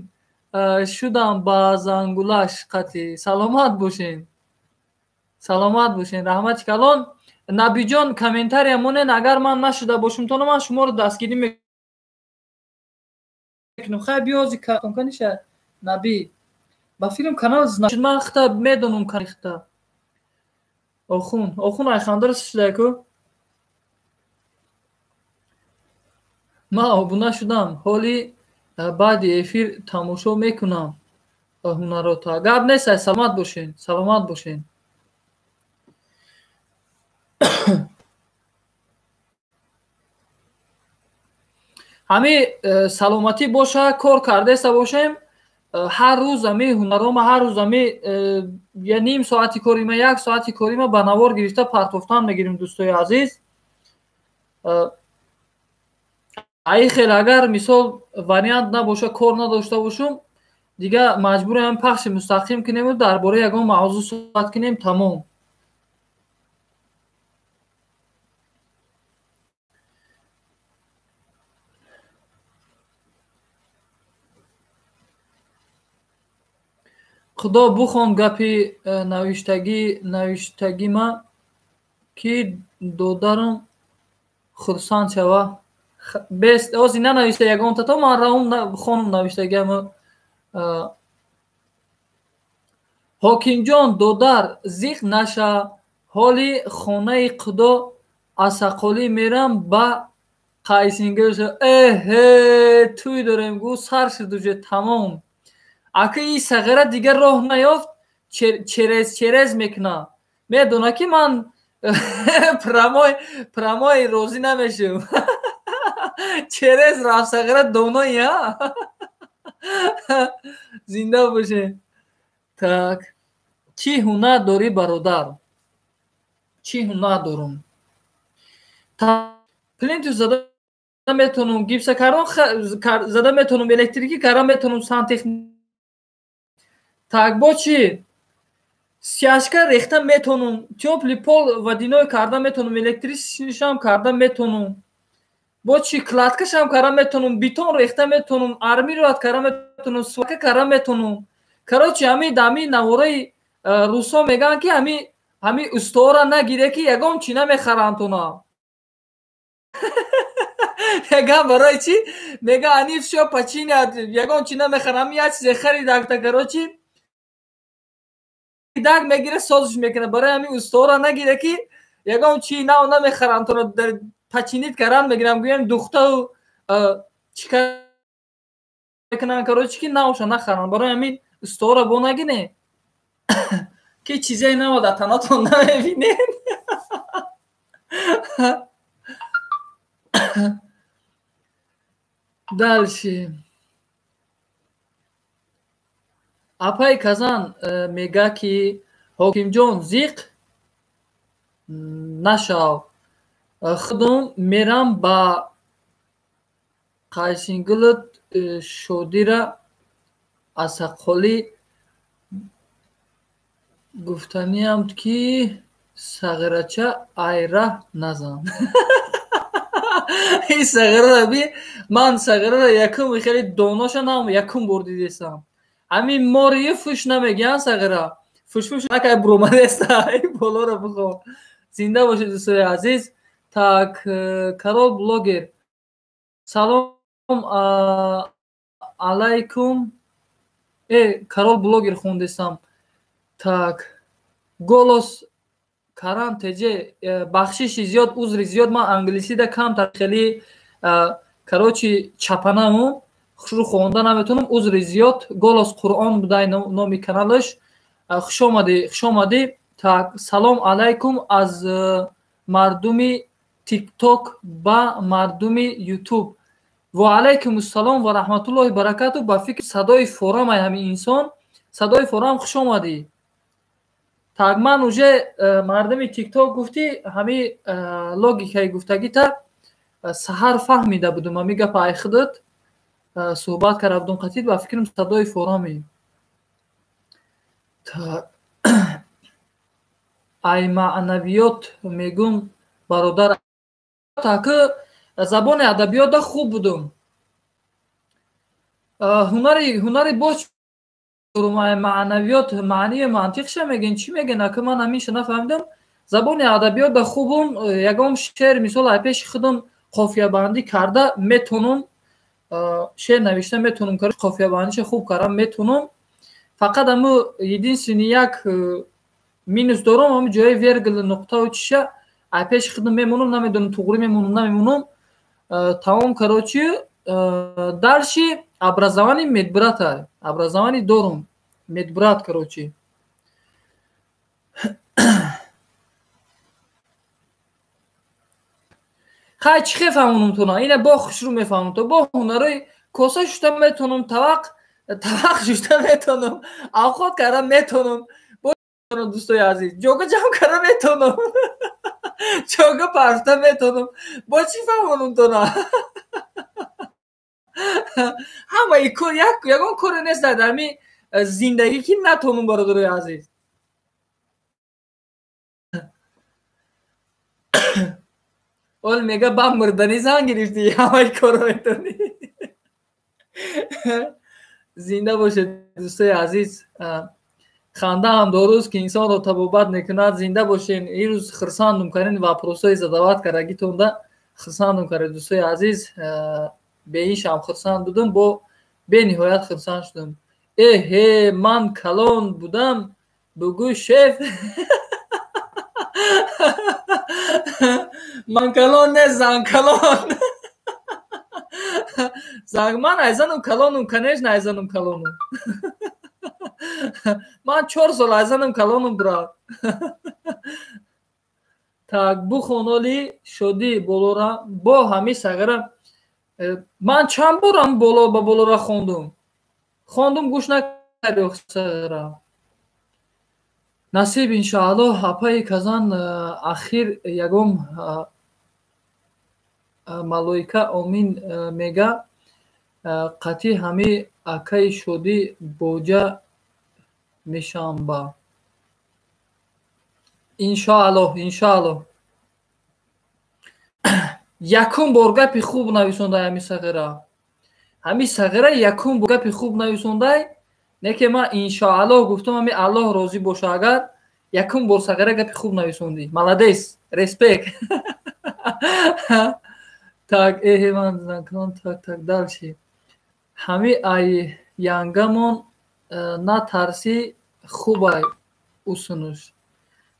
шудам ба зангулаш қатӣ. Саломат бошен. Саломат бошен, раҳмати калон. Набиҷон, комментария монен, агар ман нашуда бошум, то ман шуморо дастгирӣ мекунам. Хай биёзи каниша Наби. Ба филм канал ман хита медонам хита. Охун, охун айхандар шудаку. Ман обуна шудам. Ҳоли баъди эфир тамошо мекунам ҳунарота. Гап нест, саломат бошен, саломат бошен. Ҳами саломатӣ боша, кор кардаеста бошем, ҳар рӯз ами ҳунарома, ҳар рӯз ами я ним соати корима, як соати корима ба навор гирифта партофтан мегирим, дӯстои азиз. Ай хел агар мисол вариант набоша, кор надошта бошум, дига маҷбурам пахши мустақим кунему дар бораи ягон мавзӯъ суҳбат кунем, тамом. Худо бухон гапи навиштагима ки додарам хурсанд шава. Бест ози нанавишта ягонта то ман раум хонум навиштагиама. Ҳокимҷон додар зиқ наша, ҳоли хонаи Худо асақолӣ мерам ба қайсингирша. Эҳе, тӯй дорем гу сар шуд уже тамом. Ака и сағира дигар роҳ наёфт, через через мекуна. Медона ки ман прямой розӣ намешавам. Через рафт сағира донои, а? Зинда боше. Так. Чӣ ҳунар дорӣ бародар? Чӣ ҳунар дорум? Плинтус зада метавонам, гипсокартон зада метавонам, электрикӣ карда метавонам, сантехник. Так, бо чӣ? Стяжка рехта метавонам, тёплый пол водяной карда метавонам, электричнишам карда метавонам. Бо чӣ? Кладкашам карда метавонам, бетон рехта метавонам, армировать карда метавонам, сварка карда метавонам. Короче, ҳами дами навораи русо мегӯянд ки ҳами устора нагире ки ягон чӣ намехаранд тона. Мегӯян барои чӣ? Мегӯян они всё починят, ягон чӣ намехаранд, ҳами як чизе харидакта, короче, даг мегире, созиш мекунад. Барои ҳамин устора нагире ки ягон чӣ нав намехаранд тона, починит кардан мегирам, гӯям духтау чӣ мекунанд, короче, ки навша нахаранд. Барои ҳамин устора бо нагине ки чизае нава дар танатон намебинед. Дальше. Апаи Казан мега ки Ҳокимҷон зиқ нашав, худум мерам ба қайсингулут шодира асақолӣ гуфтаниам ки сағирача айраҳ назан. Ин сағирара би ман сағирара якум хеле доноша нам якум бор дидесам. Ҳамин мории фуш намегӯянд сағира. Фушфуш накай буромадеста, ин болоро бихон. Зинда бошед дӯстои азиз. Так, Карол блогер. Салом алайкум. Карол блогер хондесам. Так, голос Каран ТЖ, бахшиши зиёд, узри зиёд, ман англисида камтар хеле короче чапанаму хушрӯ хонда наметавонам, узри зиёд. Голос Қуръон будай номи каналаш. Хуш омадӣ, хуш омадӣ. Так, салом алайкум аз мардуми TikTok ба мардуми YouTube. Ва алайкум ассалом ва раҳматуллоҳи баракату. Ба фикр садои форамай ҳамин инсон. Садои форам, хуш омадӣ. Так, ман уже мардуми TikTok гуфтӣ, ҳами логикаи гуфтагита саҳар фаҳмида будум, ҳами гапа ай худат суҳбат карда будум қатид, ба фикрам садои форами. Так, ай маънавиёт мегум бародар, так забони адабиётда хуб будум. Ҳунари боз Маънавиёт маънии мантиқша мегӯен, чӣ мегӯен? Ака, ман ҳаминша нафаҳмидам. Забони адабиёт да хубум, ягон шеър мисол ай пеши худам қофиябандӣ карда метонум, шеър навишта метонум, қофиябандиша хуб карда метонум. Фақат аму единственный як минус дорум, ҳамун ҷои вергул, нуқтаву чиша ай пеши худам мемонум, намедонам туғрӣ мемонум, намемонум. Тамом, короче, дальше образование медбрата, образование дорум, медбрат, короче. Хай, чӣ хефаҳмонум туна? Ина бо хушрӯ мефаҳмонум ту. Бо ҳунарои коса шута метонум, тавақ шушта метонум, авқот карда метонум. Бо дӯстои азиз, ҷога ҷамъ карда метонум, ҷога парфта метонум. Бо чӣ фаҳмонум туна? Ҳамаи кор, ягон коре нест дар ҳамин зиндагӣ, ки натонум, бародарои азиз. Ол мега, ба мурданӣ зан гирифтӣ, ҳамаи корро метонӣ. Зинда бошед, дӯстои азиз. Ханда ҳам доруст, ки инсонро табобат мекунад. Зинда бошед. Ирӯз хурсандум карин, вопросҳои задавать кардагитонда хурсандум кард, дӯстои азиз. Беиншам хурсанд будум, бо бениҳоят хурсанд шудам. Эҳе, ман калон будам, бугӯ, шеф. Ман калон не, зан калон. Ман айзанум калонум, конечно, айзанум калонум. Ман 4 сол айзанум калонум, брат. Так, бухон, оли шодӣ болора бо ҳами сағира. Ман чанд борам боло ба болора хондум, хондум, гӯш накарди сағира. Насиб, иншоаллоҳ. Апаи Казан, ахир ягон малоика омин мега. Қатъи ҳами акаи Шодӣ боҷа мешавам. Иншоаллоҳ, иншоаллоҳ. Якум бор гапи хуб нависондай ҳами сағира. Ҳами сағира якум бор гапи хуб нависондай. Не ки ман иншоаллоҳ гуфтам, ҳами Аллоҳ розӣ боша агар. Якум бор сағира гапи хуб нависондӣ. Молодец, респект. Так, эҳе, ман так, так, дальше. Ҳами ай янгамон натарсӣ, хубай усунуш.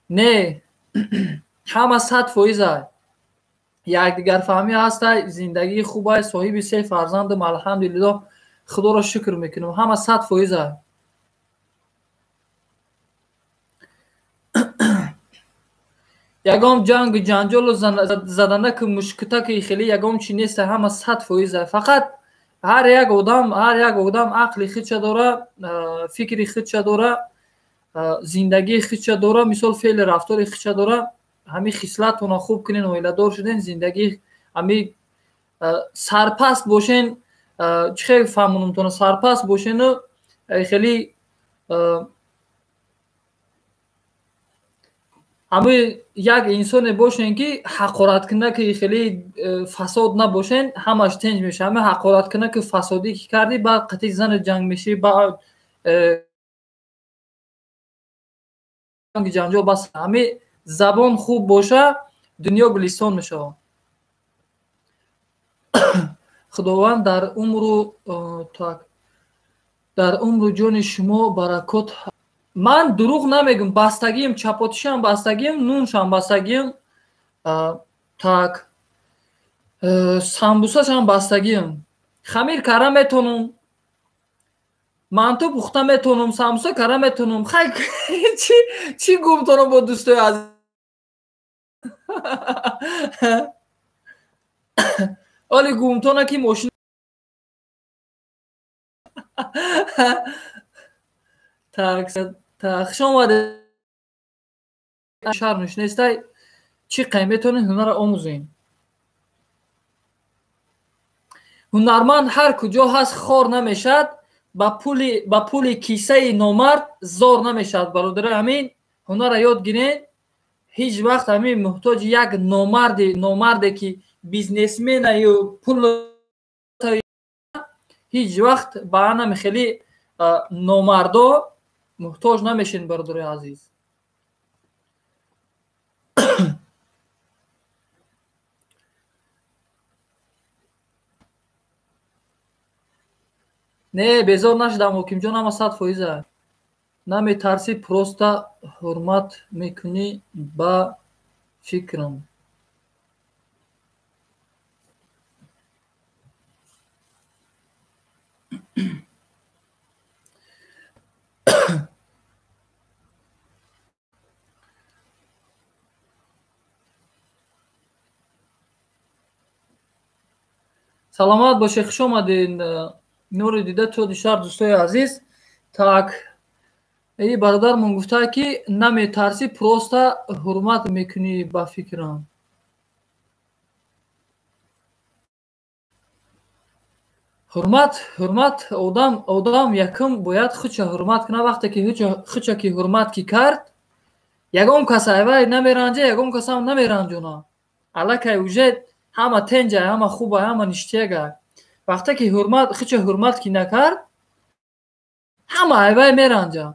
Не, ҳама 100%-ай. Якдигарфаҳмӣ ҳастай, зиндагии хубай, соҳиби се фарзандам, алҳамдулиллоҳ, худоро шукр мекунам. Ҳама 100%-ай. Ягон ҷангу ҷанҷолу заданаку мушкутаки хеле ягон чи нест, ҳама 100%-ай. Фақат ҳар як одам ақли худша дора, фикри худша дора, зиндагии худша дора, мисол, феъли рафтори худша дора. Ҳамин хислатона хуб кунен, оиладор шуден, зиндагӣ ҳами сарпаст бошен. Чӣ хел фаҳмонумтона? Сарпаст бошену хеле ҳамин як инсоне бошен, ки ҳақораткунаки хеле фасод набошен, ҳамаш тинҷ мешавад. Ҳамин ҳақораткунаки фасодӣ ки кардӣ, баъд қатъи зану ҷанг мешӣ, баъд ҷанҷол. Бас, ҳамин забон хуб боша, дунё гулистон мешавад. Худованд дар умру, так, дар умру ҷони шумо баракот. Ман дурӯғ намегӯм, бастагием, чапотишам бастагием, нуншам бастагием, так, самбусашам бастагием. Хамир карда метонам, манту пухта метонам, самбуса карда метонам. Хай, чӣ гумтонам бо, дӯстои азиз? Оли гумтона ки мошин. Так, хуш омадед. Шармш нестай, чӣ қай метавонед ҳунарро омӯзем. Ҳунарманд ҳар куҷо ҳаст, хор намешавад, ба пули кисаи номард зор намешавад. Бародари, ҳамин ҳунарро ёд гиред. Ҳеҷ вақт ҳамин муҳтоҷи як номарде, ки бизнесменаю пул, ҳеҷ вақт ба анами хеле. номардо муҳтоҷ намешен, бародарои азиз. Не, безор нашудам, ҳокимҷон, ҳама 100%. Наметарсӣ, просто ҳурмат мекунӣ ба фикрам. Саломат бошед, хуш омадед. Нури дида то дишар, дӯстои азиз. Так, эй бародармон гуфта ки наметарсӣ, просто ҳурмат мекунӣ ба фикрам. Ҳурмат, ҳурмат, одам якум бояд худша ҳурмат кунад. Вақте ки худша ки ҳурмат ки кард, ягон кас айвай намеранҷа, ягон касам намеранҷона. Аллакай уже ҳама тенҷа, ҳама хуба, ҳама ништяга. Вақте ки ҳурмат, худша ҳурмат ки накард, ҳама айвай меранҷа.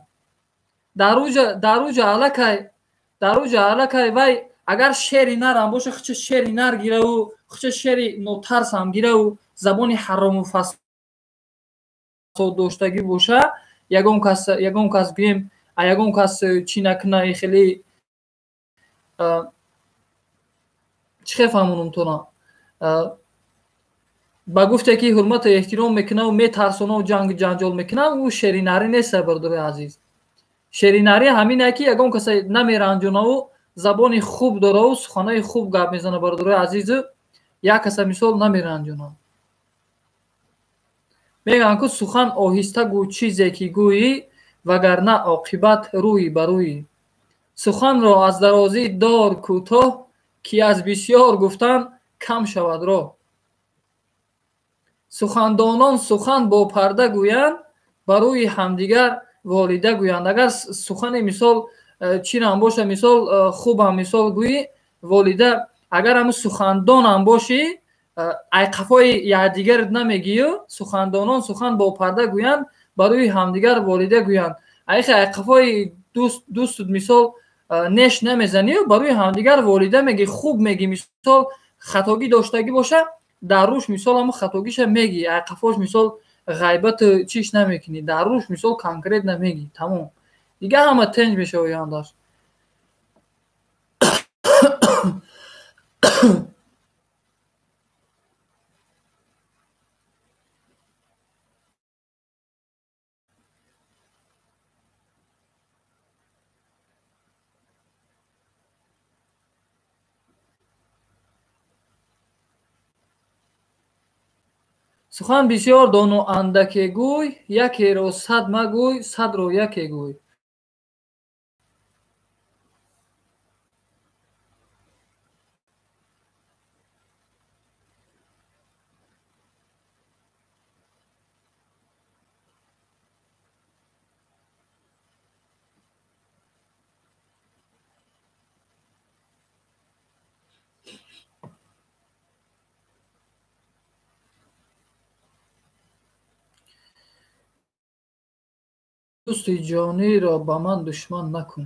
Дар уҷа аллакай вай агар шери нарам боша, худша шери нар гираву, худша шери нотарсам гираву, забони ҳарому фасод доштагӣ боша, ягон кас гӯем, ягон кас чӣ накуна, хеле чӣ хел фаҳмонам тона, ба гуфте ки ҳурмату эҳтиром мекунаву метарсонаву ҷангу ҷанҷол мекунав, ӯ шеринарӣ нест, бародарои азиз. Шеринарӣ ҳамине ки ягон каса намеранҷонаву забони хуб дораву суханои хуб гап мезана, бародарои азизу, як каса мисол намеранҷона. Мегӯянд ку: сухан оҳиста гӯ, чизе ки гӯӣ, вагарна оқибат рӯй ба рӯй. Суханро аз дарозӣ дор кӯтоҳ, ки аз бисёр гуфтан кам шавад роҳ. Сухандонон сухан бо парда гӯянд, ба рӯи ҳамдигар волида гӯянд. Агар сухани мисол чирам боша, мисол хубам мисол гӯӣ, волида, агар ҳамун сухандонам бошӣ, айқафои якдигарат намегӯю. Сухандонон сухан бо парда гӯянд, ба рӯи ҳамдигар волида гӯянд. Айхе айқафои дӯстут мисол неш намезанию, ба рӯи ҳамдигар волида мегӣ, хуб мегӣ. Мисол хатогӣ доштагӣ боша, дар рӯш мисол ҳамун хатогиша мегӣ, айқафош мисол ғайбату чиш намекунӣ, дар рӯш мисол конкретно мегӣ, тамом, дигар ҳама тенҷ мешава ояндаш. Сухан бисёр дону андаке гӯй, якеро сад магӯй, садро яке гӯй. Дӯсти ҷониро ба ман душман макун.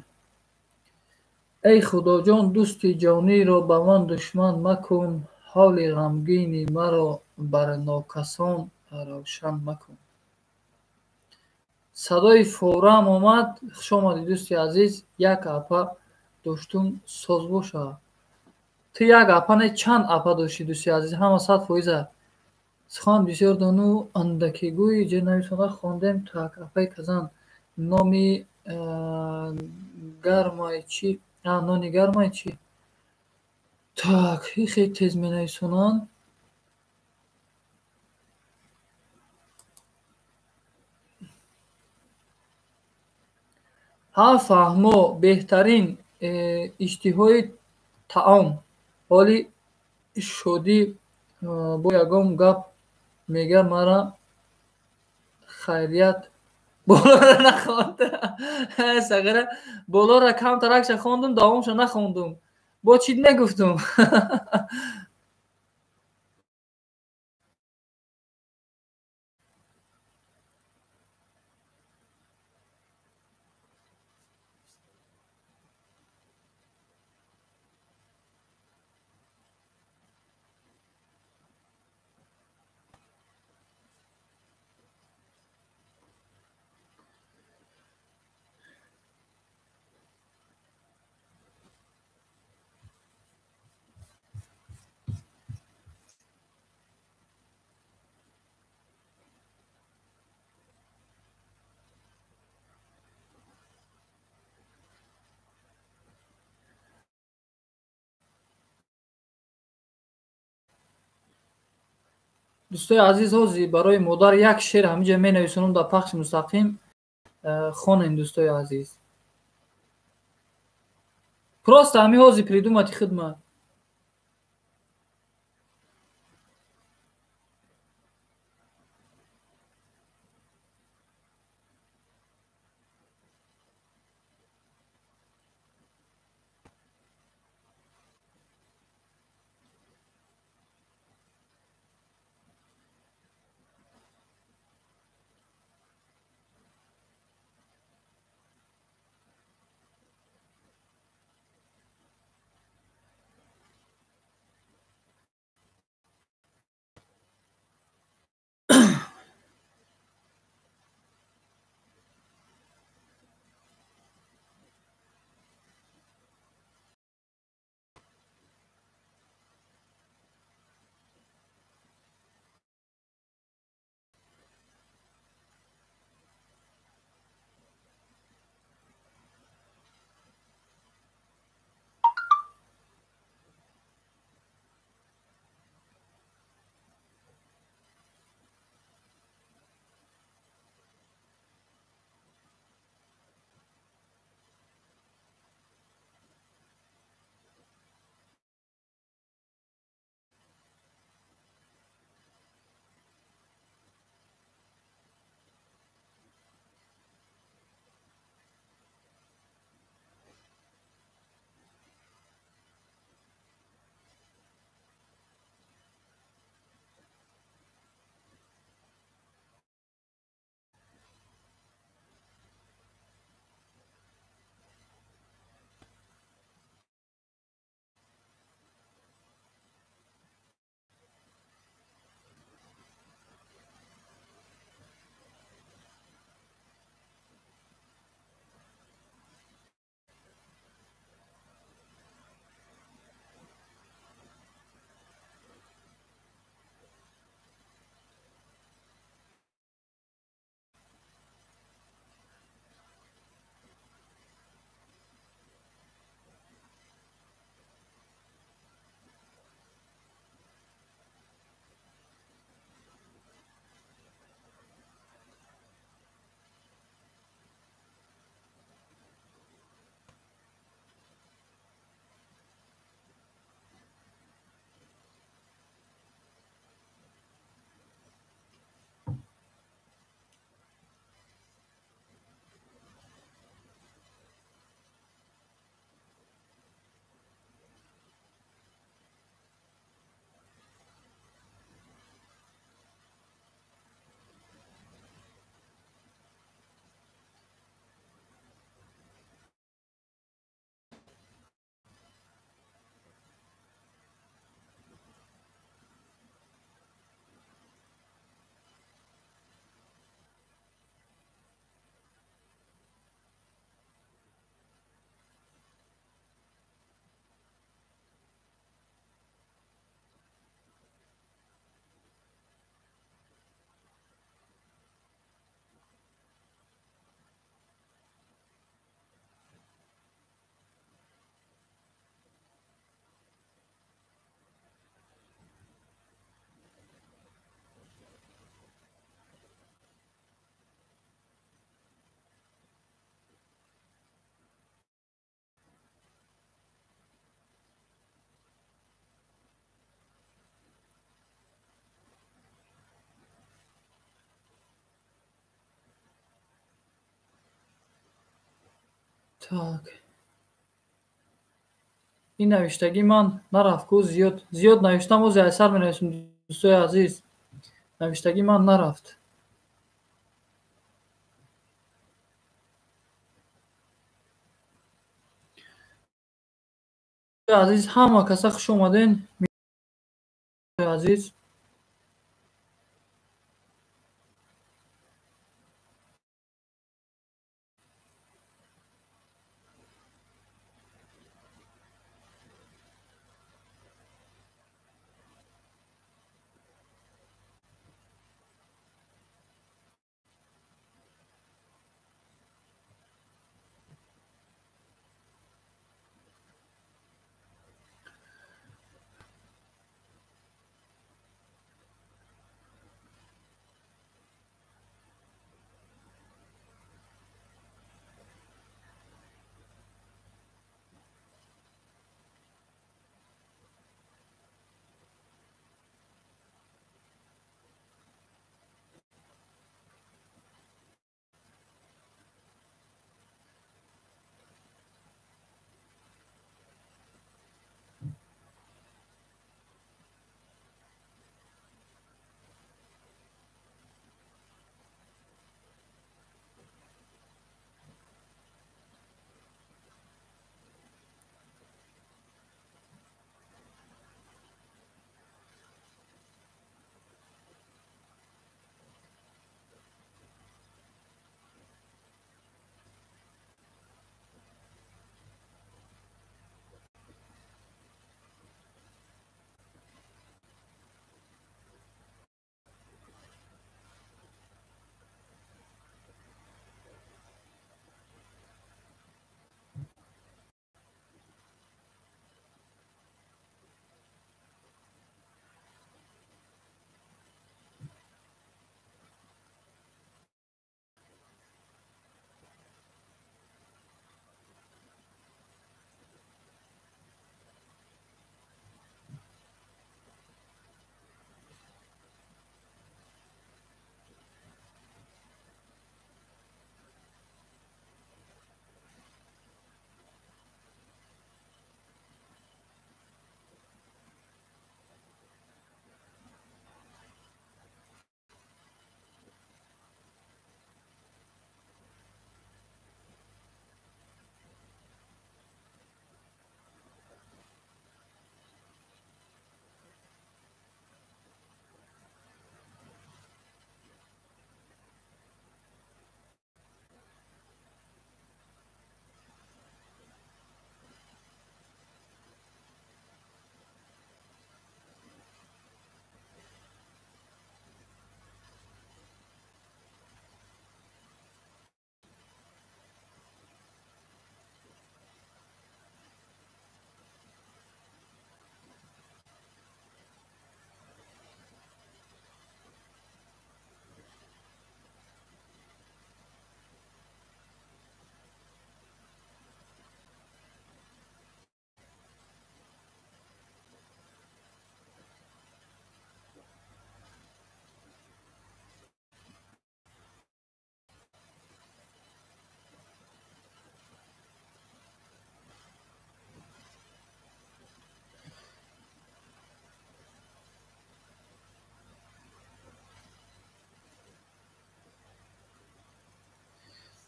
Эй Худоҷон, дӯсти ҷониро ба ман душман макун, ҳоли ғамгини маро бар нокасон равшан макун. Садои форам омад. Хуш омадӣ, дӯсти азиз. Як апа доштум, соз боша. Ту як апа не, чанд апа доштӣ, дӯсти азиз, ҳама 100%. Сухан бисёр дону андаке гӯй, ҷа нависонда хондем. Так, апаи казан номи гармай чӣ? Нони гармай чӣ? Так, хеле тез менависонанд. Ҳа, фаҳмо, беҳтарин иштиҳои таом. Ҳоли шодӣ бо ягон гап мега мара хайрият. Болоро нахондам, сағира, болоро камтаракша хондум, давомша нахондум. Бо чӣ мегуфтум? Дӯстои азиз, ҳозир барои модар як шеър ҳаминҷа менависонам дар пахши мустақим. Хонем, дӯстои азиз. Просто ҳамин ҳозир придумати хидмат. Так. Ин навиштагӣ ман нарафт ку, зиёд зиёд навиштам, ози айсар менависам, дӯстои азиз. Навиштагӣ ман нарафт. Азиз, ҳама каса хуш омаден. Азиз,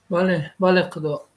Бале, бале, Худо.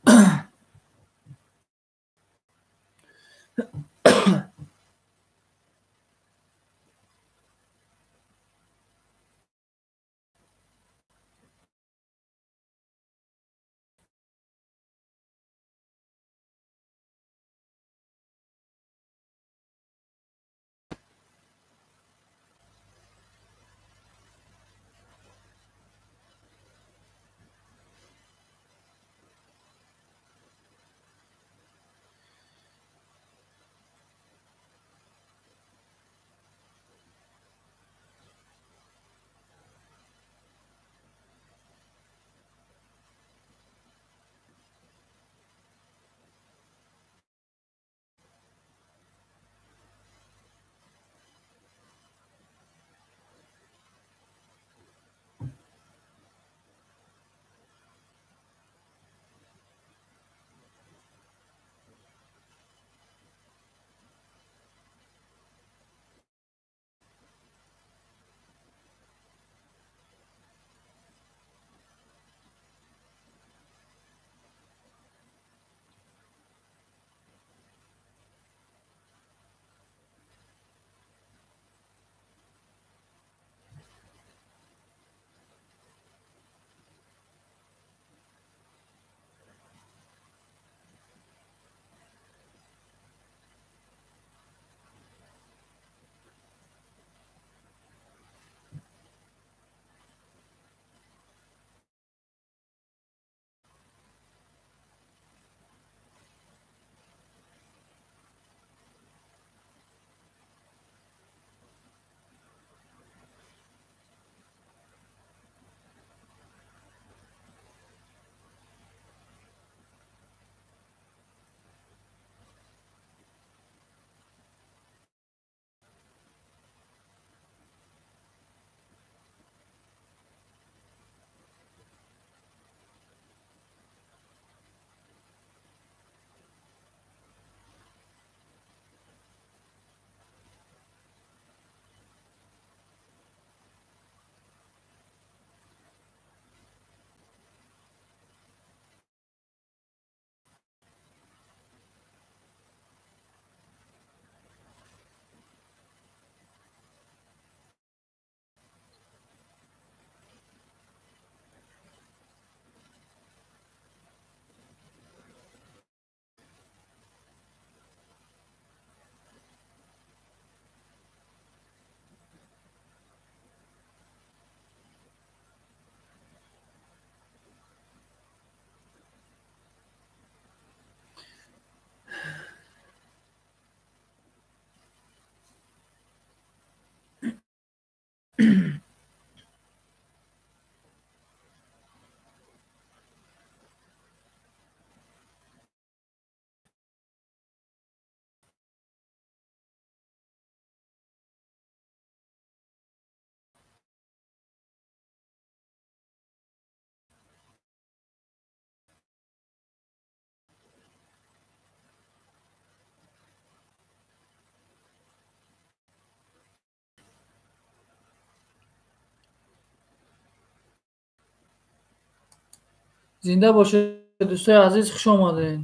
Зинда бошед, дӯстои азиз, хуш омадед.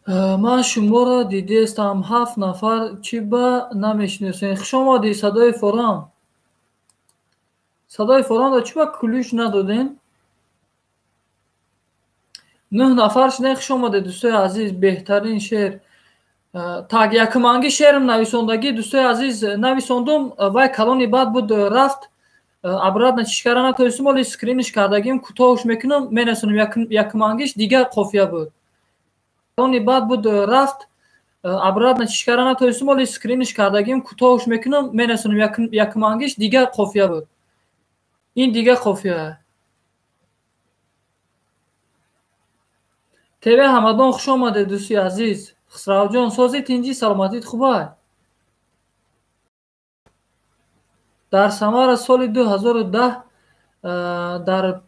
Ман шуморо дидестам, 7 нафар, чӣ ба намешиносем? Хуш омадӣ, садои форам. Садои форамро чӣ ба ключ надодем? 9 нафар шудем. Хуш омадед, дӯстои азиз. Беҳтарин шеър. Так, якуманги шеърм нависондагӣ, дӯстои азиз, нависондум, вай калони бад буд, рафт. Обратно чишкара натоистум, оли скринш кардагим, кӯтоҳш мекунам, менасонам якмангиш дигар қофия буд. Они баъд буд рафт, обратно чишкара натоистум, оли скринш кардагим, кӯтоҳш мекунам, менасонам якмангиш дигар қофия буд. Ин дигар қофия. ТВ Ҳамадон хуш омадед, дӯсти азиз. Хусравҷон, сози тинҷӣ, саломатит хубай? Дар Самара соли 2010 дар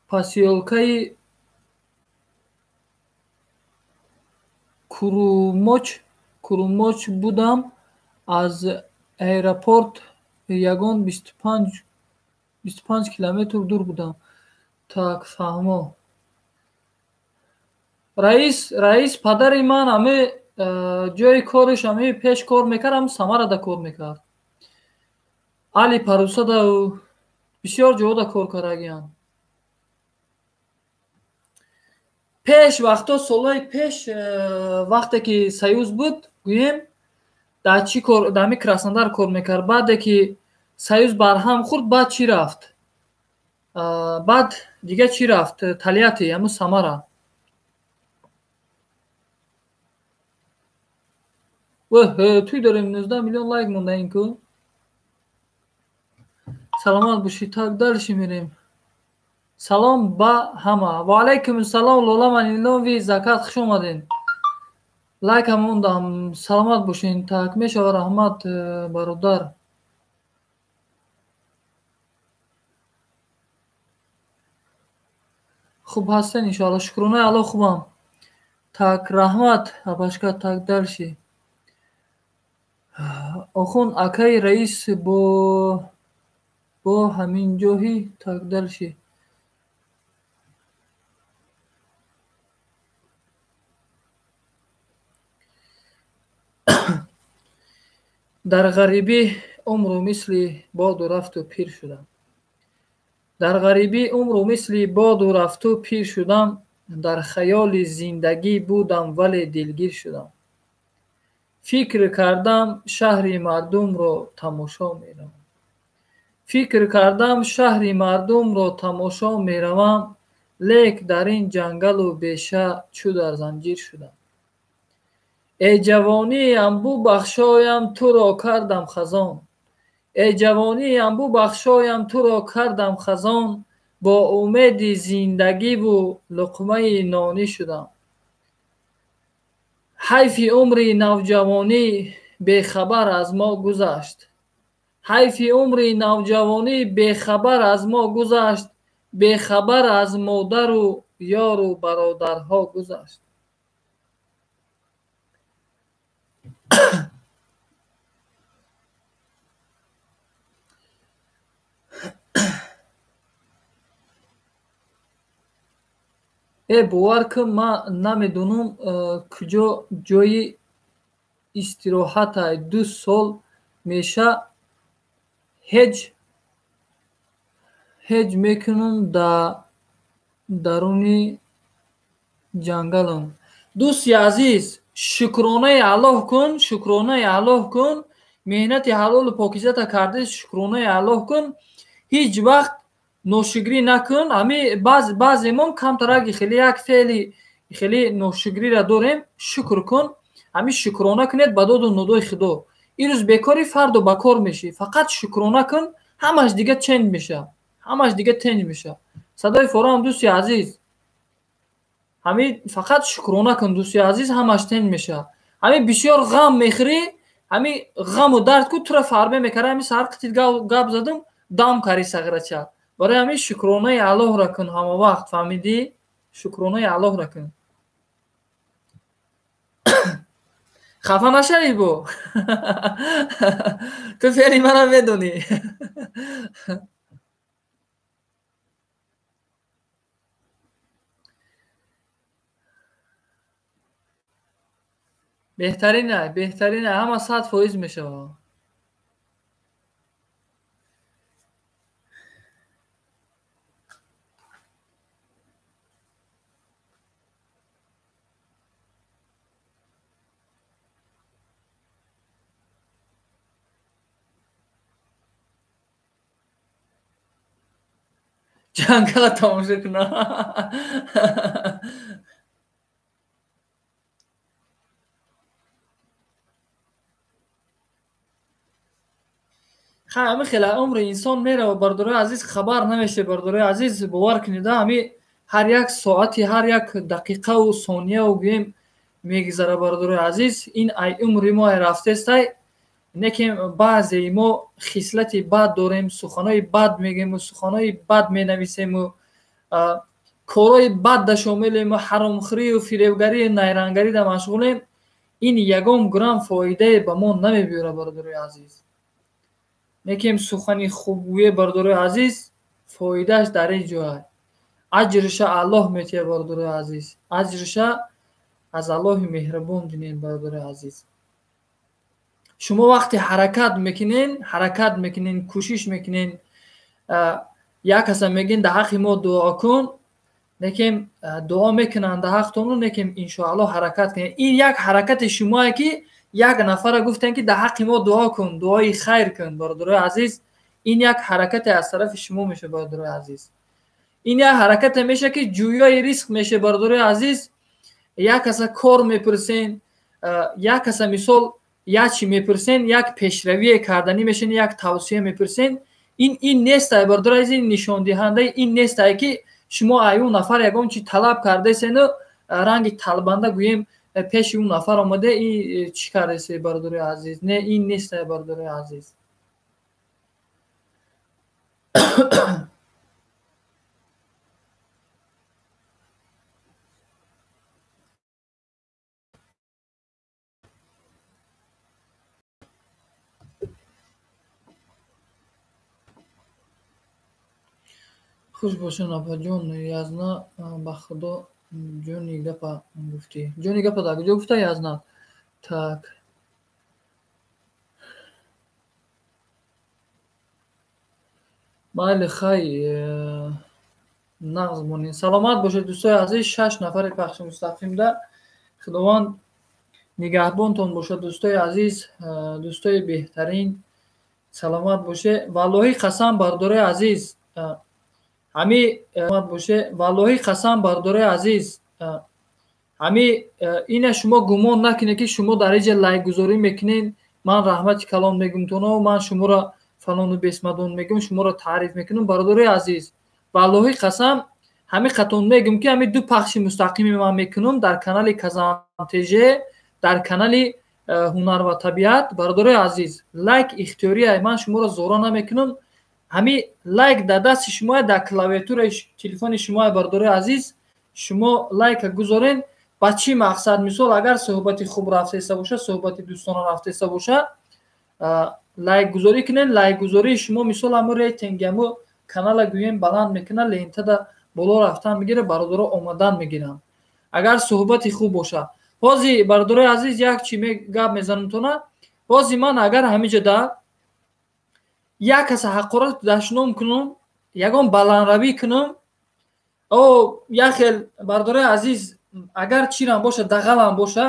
посёлкаи Курумоч будам. Аз аэропорт ягон 25 километр дур будам. Так, фаҳмо. Раис падари ман ҳаме ҷои кориш ҳаме пеш кор мекард, ҳам Самарада кор мекард. Али Парусада бисёр ҷода кор кардагиам. Пеш вақто, солҳои пеш, вақте ки Союз буд, гӯем, дар чӣ кор, дар ҳамин Краснодар кор мекард. Баъде ки Союз барҳам хӯрд, баъд чӣ рафт? Баъд дига чӣ рафт? Тольятти, ҳамун Самара. Туй дорем 19 миллион лайк монда ин ку. Саломат бошед. Так, дальше мерем. Салом ба ҳама. Ва алайкум салом, Лола Манилови Закат, хуш омадед. Лайкам мондам. Саломат бошед. Так, мешава, раҳмат, бародар. Хуб ҳастен иншоалло. Шукронаи Аллоҳ, хубам. Так, раҳмат, абашка. Так, дальше. Охун акаи раис бо ҳамин ҷоҳи. Так, дальше. Дар ғарибӣ умру мисли боду рафту пир шудам. Дар ғарибӣ умру мисли боду рафту пир шудам. Дар хаёли зиндагӣ будам, вале дилгир шудам. Фикр кардам шаҳри мардумро тамошо меравам. Фикр кардам шаҳри мардумро тамошо меравам, лек дар ин ҷангалу беша чӯ дар занҷир шудам. Э ҷавониам бубахшоям, туро кардам хазон. Э ҷавониам бубахшоям, туро кардам хазон, бо умеди зиндагиву луқмаи нонӣ шудам. Ҳайфи умри навҷавонӣ бехабар аз мо гузашт. Ҳайфи умри навҷавонӣ бехабар аз мо гузашт, бехабар аз модару ёру бародарҳо гузашт. Э бовар кун, ман намедонам куҷо ҷои истироҳатай. 2 сол меша ҳеҷ мекунам дар даруни ҷангалам. Дӯсти азиз, шукронаи Аллоҳ кун, шукронаи Аллоҳ кун, меҳнати ҳалолу покизата карда, шукронаи Аллоҳ кун. Ҳеҷ вақт ношукрӣ накун. Ҳами баъземон камтараги хеле як феъли хеле ношукриро дорем. Шукр кун, ҳами шукрона кунед ба доду нудои Худо. Ирӯз бекорӣ, фардо ба кор мешӣ. Фақат шукрона кун, ҳамаш дига ченҷ меша, ҳамаш дига тенҷ меша. Садои форам, дӯсти азиз, ҳами фақат шукрона кун, дӯсти азиз, ҳамаш тенҷ меша. Ҳами бисёр ғам мехӯрӣ, ҳами ғаму дард ку тура фарбе мекара. Ҳами саҳар қитит гап задум, дам кари сағрача. Барои ҳамин шукронаи Аллоҳро кун ҳама вақт, фаҳмидӣ? Шукронаи Аллоҳро кун. Хафа нашавӣ бо. Ту феъли мана медонӣ. Беҳтарина, беҳтарина, ҳама 100% мешавад. Ҷангала тамошо куна. Хай, ҳами хела умри инсон мерава, бардорои азиз, хабар намешавад, бардорои азиз, бовар кунед, ҳами ҳар як соати, ҳар як дақиқаву сонияву гӯем мегузара, бардорои азиз. Ин ай умри мо ай рафтестай, не ки баъзеи мо хислати бад дорем, суханои бад мегӯему, суханои бад менависему, корҳои бад да шомилему, ҳаромхӯрию фиребгарию найрангарӣ да машғулем. Ин ягон грамм фоидае ба мо намебиёрад, бардорои азиз. Некем сухани хубгӯе, бардорои азиз, фоидааш дар ин ҷоа. Аҷриша Аллоҳ метиҳад, бардорои азиз. Аҷриша аз Аллоҳи меҳрубон бинед, бардорои азиз. Шумо вақте ҳаракат мекунен, ҳаракат мекунен, кӯшиш мекунен, як каса мегӯен дар ҳаққи мо дуо кун, лекин дуо мекунанд дар ҳақтону, лекин иншоаллоҳ ҳаракат кунед. Ин як ҳаракати шумое ки як нафара гуфтем ки дар ҳаққи мо дуо кун, дуои хайр кун, бародарои азиз. Ин як ҳаракате аз тарафи шумо мешавад, бародарои азиз. Ин як ҳаракате мешавад ки ҷӯёи ризқ мешавад, бародарои азиз. Як каса кор мепурсен, як каса мисол як чӣ мепурсен, як пешравие карданӣ мешавед, як тавсия мепурсен. Ин нестай, бародарои азиз, ин нишондиҳандаи ин нестай ки шумо ай он нафар ягон чӣ талаб кардесену ранги талбанда гӯем пеши он нафар омада ин чӣ кардесе, бародарои азиз. Не, ин нестай, бародарои азиз. Хуш бошед, апаҷон. Язна, ба худо ҷони гапа гуфтӣ. Ҷони гапа дар куҷо гуфта Язна? Так. Майли, хай, нағз монед. Саломат бошед, дӯстои азиз. 6 нафари пахши мустақимда. Худованд нигаҳбонтон бошад, дӯстои азиз, дӯстои беҳтарин. Саломат бошед. Валлоҳи қасам, бардорои азиз, ҳами боше. Валлоҳи қасам, бардорои азиз, ҳами ина шумо гумон накунед ки шумо дар инҷа лайкгузорӣ мекунед. Ман раҳмати калон мегӯм-туно, ман шуморо фалону бесмадон мегӯм, шуморо таъриф мекунам, бародарои азиз. Валлоҳи қасам, ҳами қатон мегӯм ки ҳами ду пахши мустақими ман мекунам дар канали Казан ТЖ, дар канали Ҳунар ва табиат. Бародарои азиз, лайк ихтиёрия, ман шуморо зора намекунам. Ҳами лайк дар дасти шумо, дар клавиатураи телефони шумо, бародарои азиз, шумо лайка гузорен. Ба чӣ мақсад? Мисол, агар суҳбати хуб рафтеста боша, суҳбати дӯстона рафтеста боша, лайкгузорӣ кунен. Лайкгузории шумо мисол ҳамо рейтинги ҳамо канала гӯем баланд мекунад, лентада боло рафтан мегирад, бародаро омадан мегиранд. Агар суҳбати хуб боша. Ҳозир, бародарои азиз, як чӣ гап мезанам-тона. Ҳозир ман агар ҳамиҷода як каса ҳақорат дашном кунам, ягон баландравӣ кунам, о як хел, бародарои азиз, агар чирам боша, дағалам боша,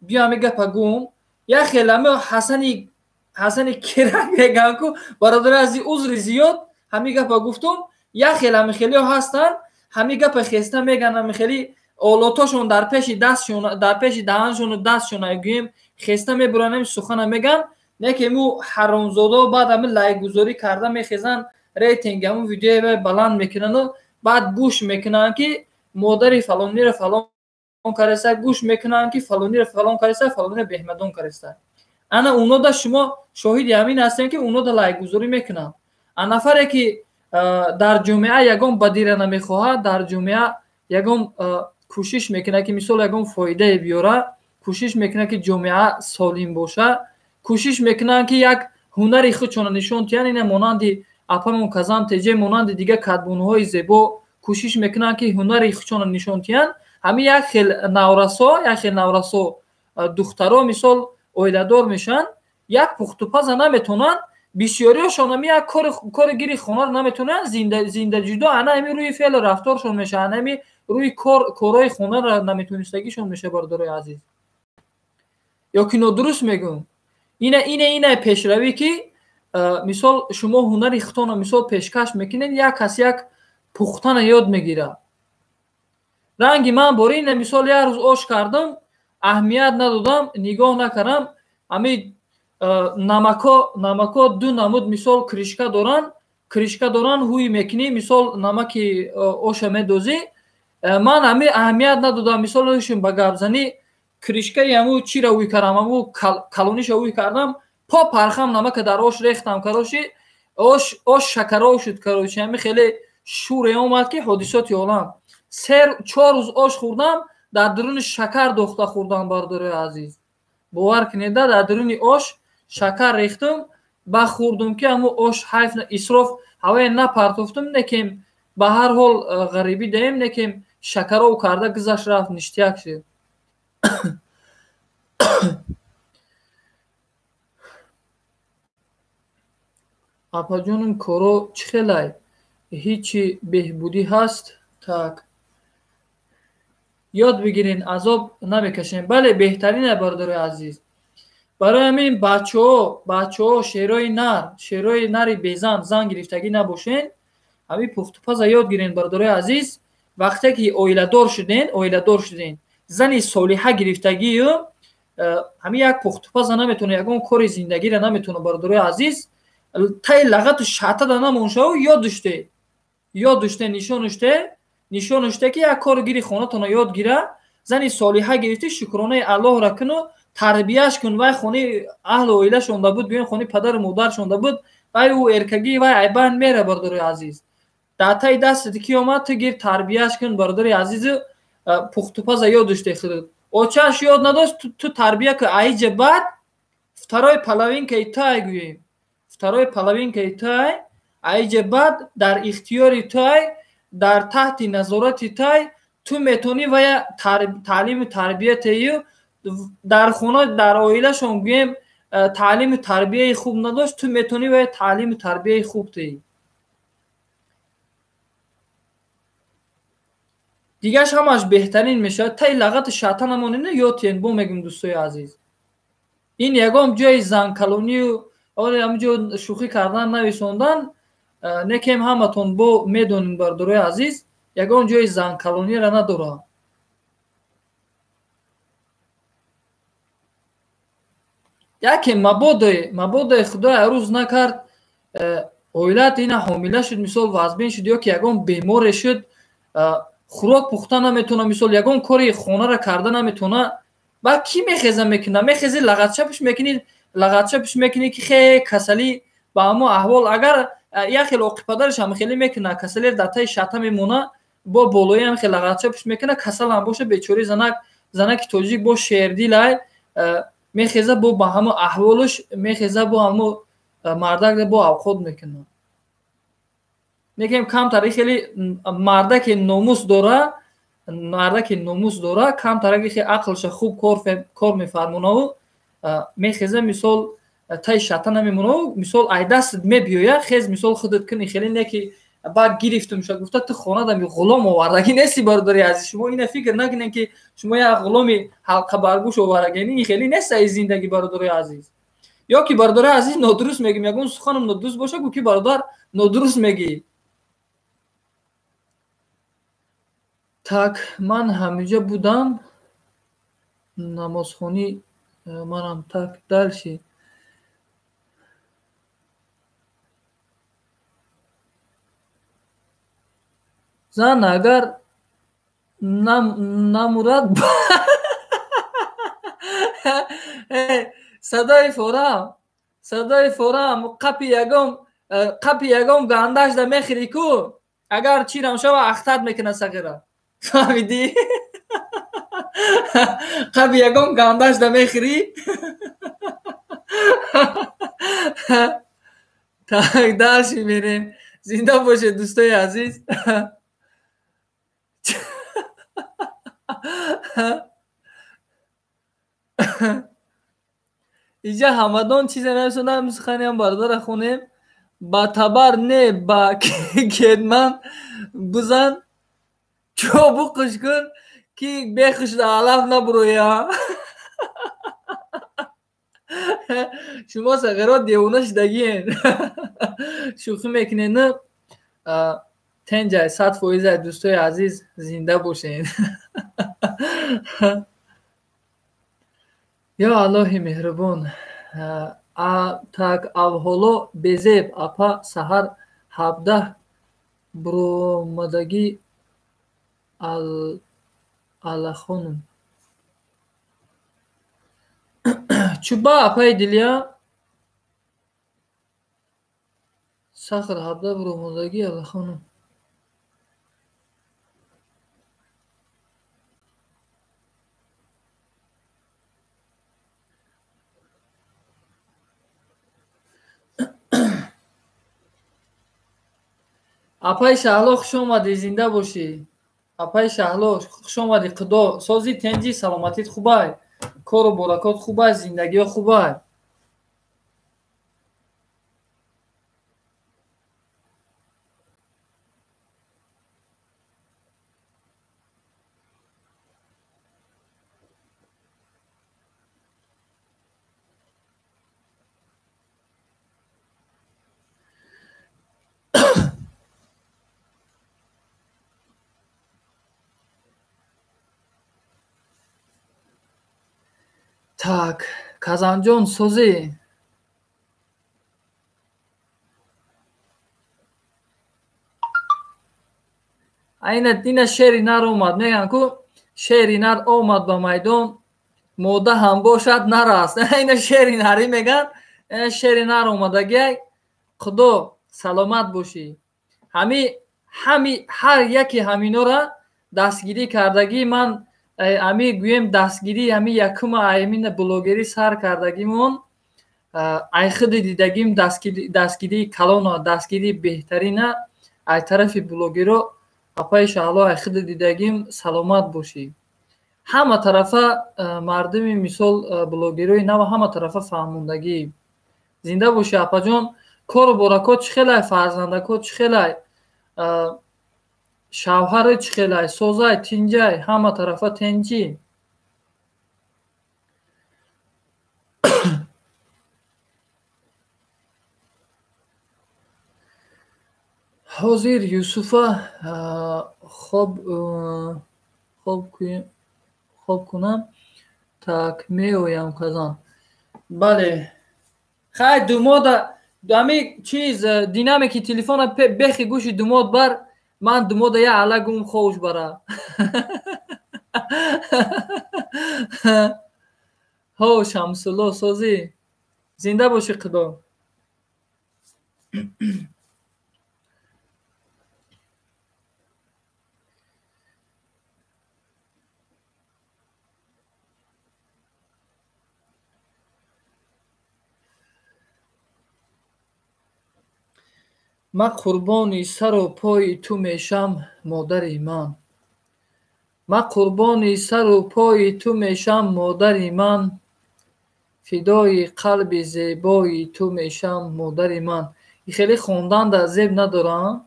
биё ҳами гапа гӯм, як хел ҳами Ҳасани керак мегӯям ку, бародарои азиз, узри зиёд ҳами гапа гуфтум. Як хел ҳами хелиҳо ҳастанд, ҳами гапа хеста мегӯянд, ҳами хели олотошон дар пеши дастшон, дар пеши даҳаншону дастшон гӯем хеста мебуранд, ҳами сухана мегӯянд. Не ки му ҳаромзодо баъд ҳами лайкгузорӣ карда мехезанд, рейтинги ҳамун видеои баланд мекунану баъд гӯш мекунанд ки модари фалонира фалон кареста, гӯш мекунанд ки фалонира фалон кареста, фалонира беҳмадон кареста. Ана уно да шумо шоҳиди ҳамин ҳастем ки уно да лайкгузорӣ мекунанд. А нафаре ки дар ҷомеа ягон бадира намехоҳад, дар ҷомеа ягон кӯшиш мекунад ки мисол ягон фоидае биёра, кӯшиш мекунад ки ҷомеа солим боша, кӯшиш мекунанд ки як ҳунари худшонро нишон диҳанд, ина монанди апамон Казан ТЖ, монанди дигар кадбонуҳои зебо кӯшиш мекунанд ки ҳунари худшонро нишон диҳанд. Ҳамин як хел наврасо, як хел наврасо духтаро мисол оиладор мешаванд, як пухтупаза наметонанд, бисёриҳошон ҳамин як кори гири хонаро наметонанд, зинда ҷудо ана ҳамин рӯи феълу рафторшон мешавад, ана ҳамин рӯи корҳои хонаро наметонистагишон мешавад, бародарои азиз. Ё ки нодуруст мегӯм? Ина пешравӣ ки мисол шумо ҳунари худтонро мисол пешкаш мекунед, як кас як Пухтана ёд мегирад. Ранги ман бори ина мисол як рӯз ош кардам, аҳамият надодам, нигоҳ накардам. Ами намако ду намуд мисол кришка доранд, ҳуй мекунӣ, мисол намаки оша медозӣ. Ман ами аҳамият надодам, мисол ошум ба гапзанӣ кришкаи ҳаму чира ҳуй кардам, ҳаму калониша ҳуй кардам, по пархам намака дар ош рехтам, кароши ош шакаров шуд, кароши ҳами хеле шуре омад ки ҳодисоти олам. 4 рӯз ош хӯрдам, дар дуруни шакар дохта хӯрдам, бардори азиз. Бовар кунед, дар дуруни ош шакар рехтам, ба хӯрдум ки ҳаму ош ҳайф исроф ҳавае напартофтум, некем ба ҳар ҳол ғарибӣ даем, некем шакаров карда гузашт рафт, ништяк шуд. Апаҷонум, коро чӣ хелай? Ҳичи беҳбудӣ ҳаст? Так. Ёд бигирен, азоб намекашем. Бале, беҳтарин ай бародарои азиз. Барои ҳамин бачаҳо шерои нари безан, зан гирифтагӣ набошен, ҳамин пухтупаза ёд гирен, бародарои азиз. Вақте ки оиладор шуден, зани солиҳа гирифтагию ҳамин як пухтупаза наметавона, ягон кори зиндагиро наметавона, бародарои азиз. Таи лағату шаътада намоншаву ёд доште, нишон доште ки як кор гири хонатона ёд гира. Зани солиҳа гирифтӣ, шукронаи Аллоҳро куну тарбияш кун. Вай хонаи аҳлу оилашонда буд, биён хонаи падару модаршонда буд, вай ӯ эркагӣ вай айбанд мера, бародарои азиз. Дар таи дастат ки омад, ту гир тарбияш кун, бародари азизу пухтупаза ёд доште худат. Очааш ёд надошт, ту тарбия кун. Аиҷа баъд второй половинкаи тай гӯем. Второй половинкаи тай, аиҷа баъд дар ихтиёри тай, дар таҳти назорати тай, ту метавонӣ вая таълиму тарбиятаю дар хона, дар оилашон гӯем таълиму тарбияи хуб надошт, ту метавонӣ вая таълиму тарбияи хуб диҳӣ. Дигаш ҳамаш беҳтарин мешавад. Таи лағати шаъта намонед, ёд тиҳед, бо мегӯм дӯстои азиз. Ин ягон ҷои занкалонию оре ҳамҷо шӯхӣ кардан нависондан, некем ҳаматон бо медонем, бародарои азиз, ягон ҷои занкалониро надорам. Яке мабодои Худои арӯз накард, оилат ина ҳомила шуд, мисол вазбин шуд, ё ки ягон беморе шуд, хӯрок пухта наметавона, мисол ягон кори хонаро карда наметавона, баъд кӣ мехеза мекуна? Мехези лағатча пуш мекунӣ ки хе касалӣ ба ҳамо аҳвол, агар як хел оқипадараш ҳам хеле мекуна, касале дар таи шата мемона, бо болои ҳам хел лағатча пуш мекуна, касал ҳам боша, бечори занаки тоҷик бо шердилай мехеза, бо ба ҳамо аҳволаш мехеза, бо ҳамо мардак бо авқот мекуна. Некем камтари хеле мардаке номус дора, камтараки хеле ақлша хуб кор мефармонаву мехеза, мисол таи шата намемонаву, мисол ай дастат мебиёя, хез мисол худат куни, хеле не ки баъд гирифтум ша гуфта ту хонадами ғулом овардагӣ нести, бародари азиз. Шумо ина фикр накунед ки шумо як ғуломи ҳалқабаргӯш овардагӣ, ин хеле нест ай зиндагӣ, бародари азиз. Ё ки бародари азиз нодуруст мегӯм, ягон суханам нодуруст боша, гӯ ки бародар нодуруст мегӣ. Так, ман ҳамиҷа будам, намозхонӣ манам. Так, дальше. Зан агар намурад, садои форам, қапи ягон гандаш да мехӯри ку, агар чирам шава ахтат мекуна сағира. Фаҳмидӣ? Қапи ягон гандаш да мехӯри. Так, дальше мерем. Зинда бошед дӯстои азиз. Иҷа ҳамадон чизе нависонам, суханиам бародара хонем. Ба табар не, ба кетман бизан, чобуқш кун ки бехуш дар алаф набуроя. Шумо сағиро девона шудагиен, шӯхӣ мекунед. Тенҷай 100% дӯстои азиз, зинда бошед. Ё Аллоҳи меҳрубон. Так авҳоло безеб апа саҳар 17 буромадагӣ аллахонум. Чуба апаи дилия сахр 17 буромадагӣ аллахонум. Апаи Шаҳло хуш омадӣ, зинда бошӣ. Апаи Шаҳло хуш омадӣ, Худо сози тенҷи, саломатит хубай, кору боракот хубай, зиндагиҳо хубай. Так, Казанҷон созӣ. Айна ина шери нар омад. Мегӯянд ку шери нар омад ба майдон, мода ҳам бошад нар аст. Ина шери нарӣ мегӯянд, шери нар омадагиай. Худо саломат бошӣ. Ҳами ҳами ҳар яке ҳаминора дастгирӣ кардагӣ ман ами гӯем дастгирӣ ами якума аймина блогерӣ сар кардагимон ай худи дидагим дастгирии калона, дастгирии беҳтарина ай тарафи блогеро апаи Шаҳло ай худи дидагим, саломат бошӣ. Ҳама тарафа мардуми мисол блогерои нава ҳама тарафа фаҳмондагӣ. Зинда бошӣ апаҷон. Кору боракот чӣ хелай, фарзандакот чӣ хелай, шавҳари чӣ хелай, созай, тинҷай, ҳама тарафа тенҷӣ. Ҳозир Юсуфа хоб кунам, так меоям Казан. Бале. Хай думода ами чиз динамики телефона бехи гӯши думод бар, ман думода я ала гум ховуш бара. Ҳо Шамсулло созӣ. Зинда бошӣ Худо. Ман қурбони сару пои ту мешам, модари ман. Ман қурбони сару пои ту мешам, модари ман. Фидои қалби зебои ту мешам, модари ман. И хеле хонданда зеб надора.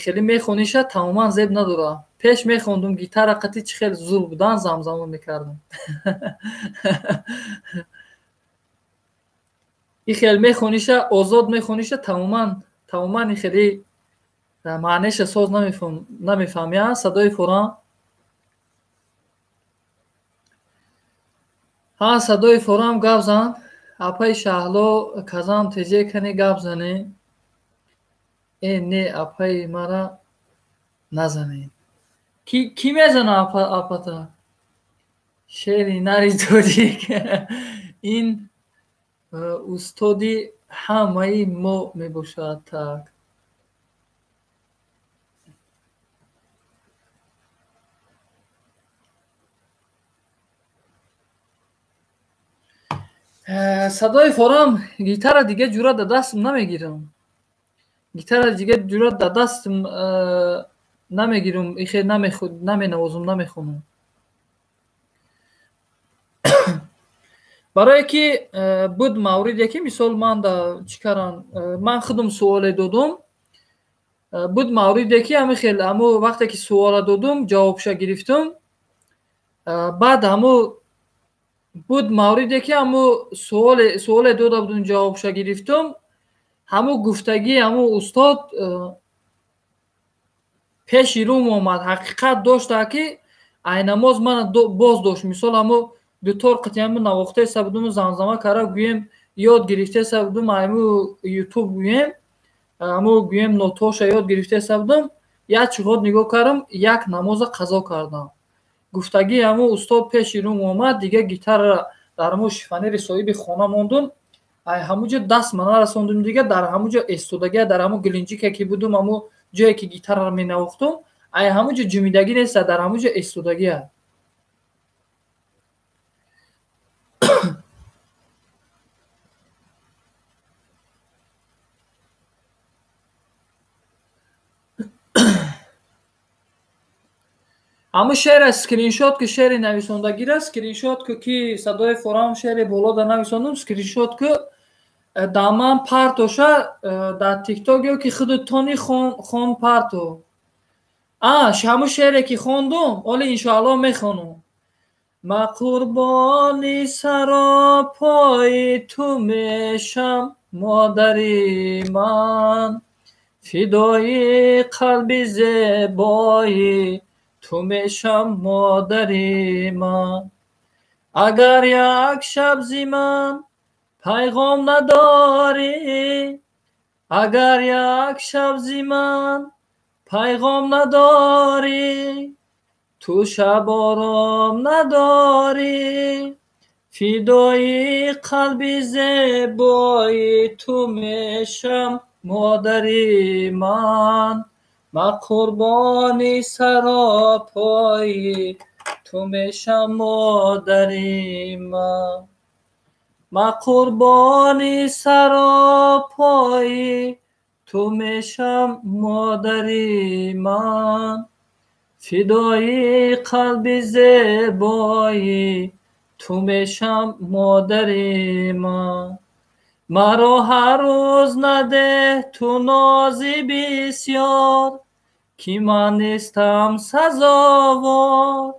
Хеле мехониша тамоман зеб надора. Пеш мехондум гитара қати чӣ хел зур будан замзама мекардам. И хел мехониша, озод мехониша, тамоман, тамоман и хеле маънеша соз намефаҳм. Я садои форам. Ҳа садои форам гап зан. Апаи Шаҳло Казан теже кане гап зане. Э не апаи мара назане. Ки мезана апата? Шери нари тоҷик. Ин устоди ҳамаи мо мебошад. Так. Садои форам гитара дига ҷура да дастм намегирам. Гитара дига ҷура да дастм намегирам, ихе наменавозум, намехонам. Барое ки буд мавриде ки мисол ман да чӣ карам, ман худам суоле додум. Буд мавриде ки ҳами хел ҳаму вақте ки суола додум, ҷавобша гирифтум. Баъд ҳаму буд мавриде ки ҳаму суоле дода будум, ҷавобша гирифтум. Ҳаму гуфтагии ҳаму устод Пеши рӯм омад, ҳақиқат дошта ки ай намоз мана боз дошт. Мисол ҳамо дутор қитиаму навохтеса будуму замзама кара гӯем ёд гирифтеса будум, айму ютуб гӯем, ҳамо гӯем нотоша ёд гирифтеса будум, як чиғот нигоҳ кардам, як намоза қазо кардам. Гуфтагии ҳамо устод пеши рӯм омад, дига гитарара дар ҳамо шифонери соҳиби хона мондум, ай ҳамуҷо даст ма нарасондум, дига дар ҳамуҷо эстодагия, дар ҳамо гилинҷике ки будум, ҳамо ҷое ки гитарара менавохтум, ай ҳамуҷо ҷумидагӣ неста, дар ҳамуҷо эстодагия. Ҳамун шеъра скриншот ки шеъри нависондагира скриншот ку ки садои форам шеъри боло да нависондум, скриншот ку да ман партоша дар тикток ё ки худу тони хон парто. Ҳамун шеъре ки хондум, оли иншоаллоҳ мехонум. Ма қурбони саропои ту мешам, модари ман, фидои қалби зебои ту мешам, модари ман. Агар як шаб зи ман пайғом надорӣ, агар як шаб зи ман пайғом надорӣ, ту шаб ором надорӣ, фидои қалби зебои ту мешам, модари ман. Ма қурбони саропои ту мешам, модари ман. Ма қурбони саропои ту мешам, модари ман. Фидои қалби зебои ту мешам, модари ман. Маро ҳар рӯз надеҳ ту нози бисёр, ки ман нестам сазовор.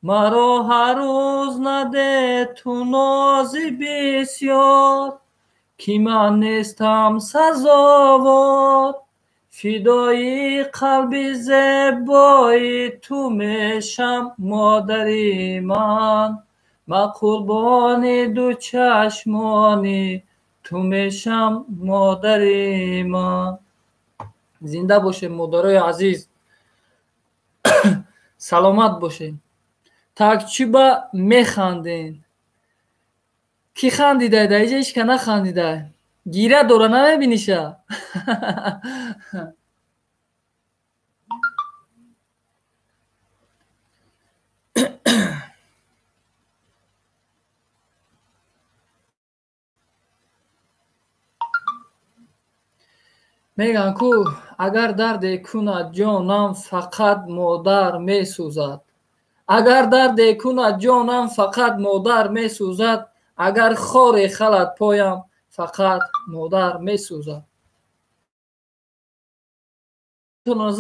Маро ҳар рӯз надеҳ ту нози бисёр, ки ман нестам сазовор. Фидои қалби зебои ту мешам, модари ман. Ма қурбони ду чашмони ту мешам, модари ман. Зинда бошед, модарои азиз, саломат бошед. Так чӣ ба механден? Кӣ хандидай? Дар иҷа ҳеч ка нахандидай. Гира дора намебиниша? Мегӯянд ку агар дарде кунад ҷонам, фақат модар месӯзад. Агар дарде кунад ҷонам, фақат модар месӯзад. Агар хоре халад поям, фақат модар месӯзад.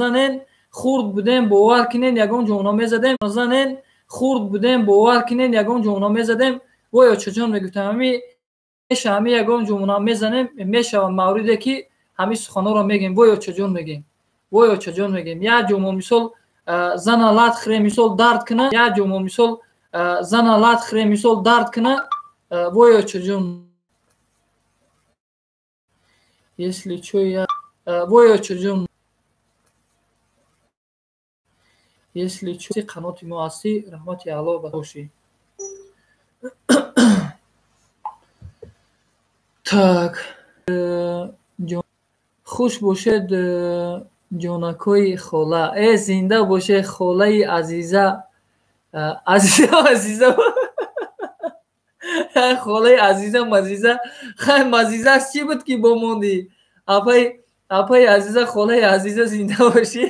Занен хурд будем, бовар кинен, ягон ҷона мезадем. Занен хурд будем, бовар кинен, ягон ҷона мезадем. Вой очаҷон мегуфтам, ҳами ягон ҷона мезанем, мешавад мавриде ки ҳамин суханҳоро мегем. Вой очаҷон мегем, вой очаҷон мегем. Як ҷомо мисол зана лат хӯре, мисол дард куна, як ҷомо мисол зана лат хӯре, мисол дард куна, вой очаҷон. Если чё, я вой очаҷон. Если чё, қаноти мо ҳастӣ, раҳмати Аллоҳ ба бошӣ. Так, хуш бошед ҷонакои хола. Э, зинда бошед холаи азиза. Азиза, азиза. Холаи азиза, мазиза. Хай мазиза чӣ буд ки бо мондӣ? Апаи азиза, холаи азиза, зинда бошӣ.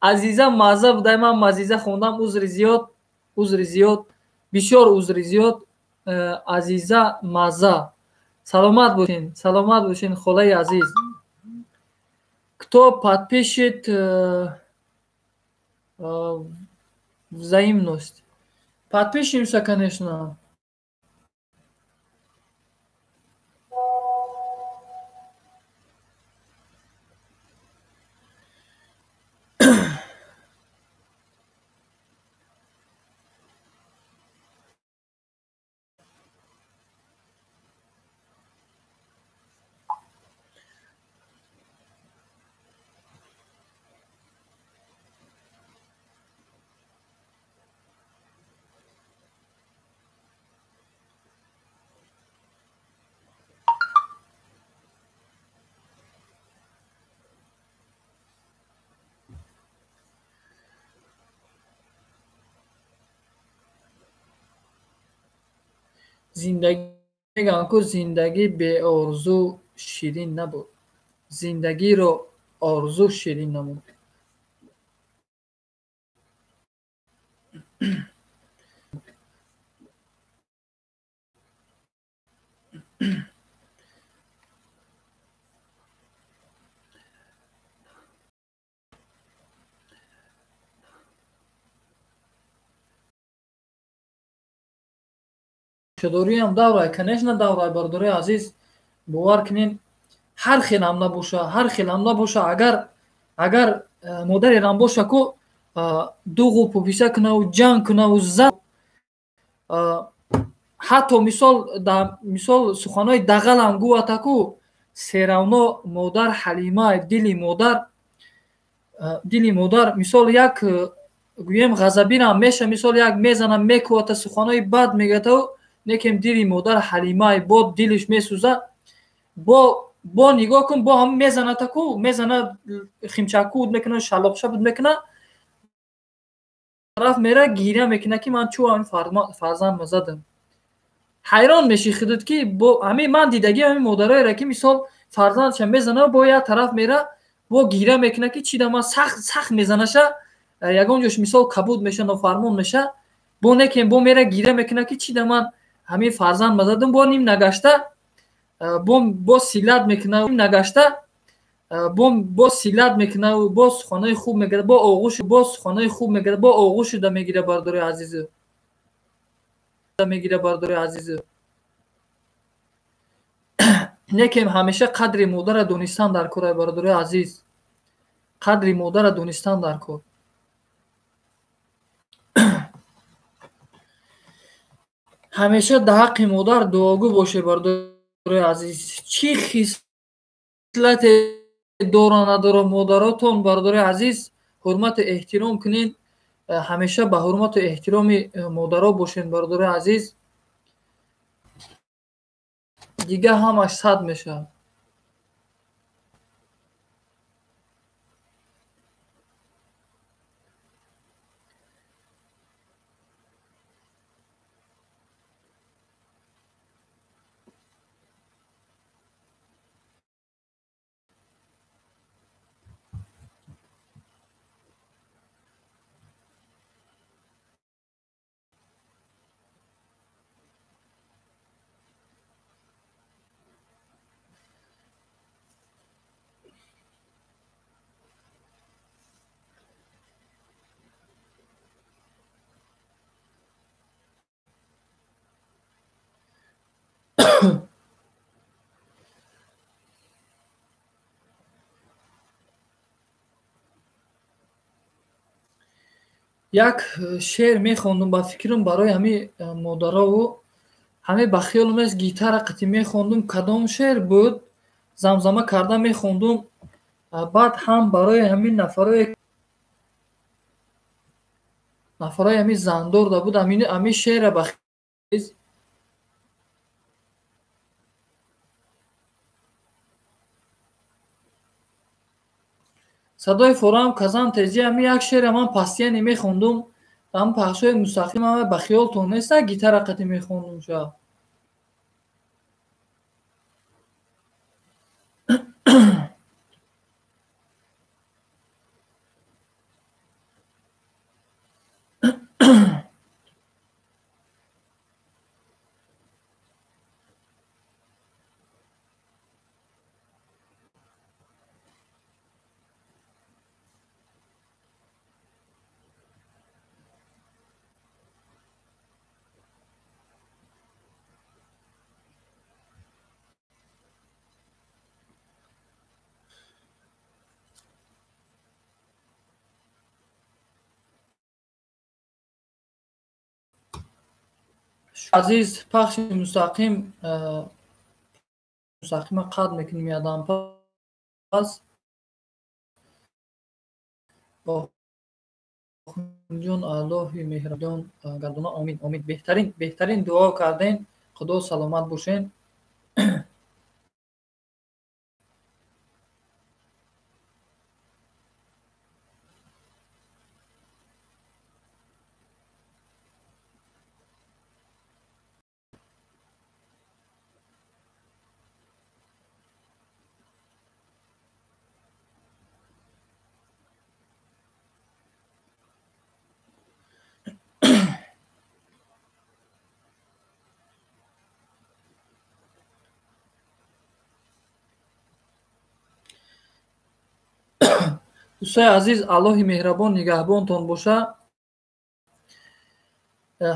Азиза маза будай, ман мазиза хондам, узри зиёд, узри зиёд, бисёр узри зиёд. Азиза маза. Саломат бошин, саломат бошин, холаи азиз. Кто подпишет взаимность? Подпишемся, конечно. Зиндагӣ мегӯянд ку зиндагӣ беорзу ширин набуд. Зиндагиро орзу ширин намуд. Шудориам даврай, конечно даврай, бародарои азиз, бовар кунед, ҳар хелам набоша, ҳар хелам набоша, агар модарерам боша ку дуғу пуписа кунаву ҷанг кунаву зан, ҳатто мисол суханҳои дағалам гӯвата ку, серавно модар ҳалима, дили модар, дили модар, мисол як гӯем ғазабирам меша, мисол як мезана мекӯвата, суханҳои бад мегӯятаву, некем дили модар ҳалимай, бо дилиш месӯза, бо нигоҳ кун, бо ҳам мезаната ку, мезана химчакуд мекуна, шалоқшабуд мекуна, тараф мера гиря мекуна ки ман чӯ ҳамин фарзандма задам. Ҳайрон мешӣ худат ки бо ҳамин ман дидагӣ ҳамин модароеро ки мисол фарзандша мезана, бо як тараф мера, бо гиря мекуна ки чӣ да ман сахт сахт мезанаша, ягон ҷош мисол кабуд меша, нофармон меша, бо некем бо мера гиря мекуна ки чӣ да ман ҳамин фарзандма задам, бо ним нагашта, бо силат мекуна, нагашта, бо силат мекуна, бо суханои хуб мегирад, бо оғӯш, бо суханои хуб мегирад, бо оғӯшида мегирад бародарои азизу. Мегирад бародарои азизу. Некем ҳамеша қадри модарро донистан дар кор, бародарои азиз. Қадри модарро донистан дар кор. Ҳамеша дар ҳаққи модар дуогӯ бошед, бародарои азиз. Чӣ хислате дора надора модаротон, бародарои азиз, ҳурмату эҳтиром кунед. Ҳамеша ба ҳурмату эҳтироми модаро бошед, бародарои азиз. Дига ҳамаш сад мешавад. Як шеър мехондум, ба фикрам барои ҳамин модарову ҳамин ба хиёлам аст, гитара қатӣ мехондум, кадом шеър буд, замзама карда мехондум. Баъд ҳам барои ҳамин нафарои ҳамин зандорда буд, ҳамин шеърра ба садои форам казан тезӣ ҳамин як шеъра ман пастияне мехондум, ҳам пахшҳои мустақим ҳама ба хиёлтон неста, гитара қатӣ мехондум ша. Азиз, пахши мустақим мустақима қад мекунем ядам пас. Охунҷон, Аллоҳи меҳрабон гардона, омин, омин. Беҳтарин, беҳтарин дуо карден. Худо саломат бошен. Дӯстои азиз, Аллоҳи меҳрабон нигаҳбонтон боша.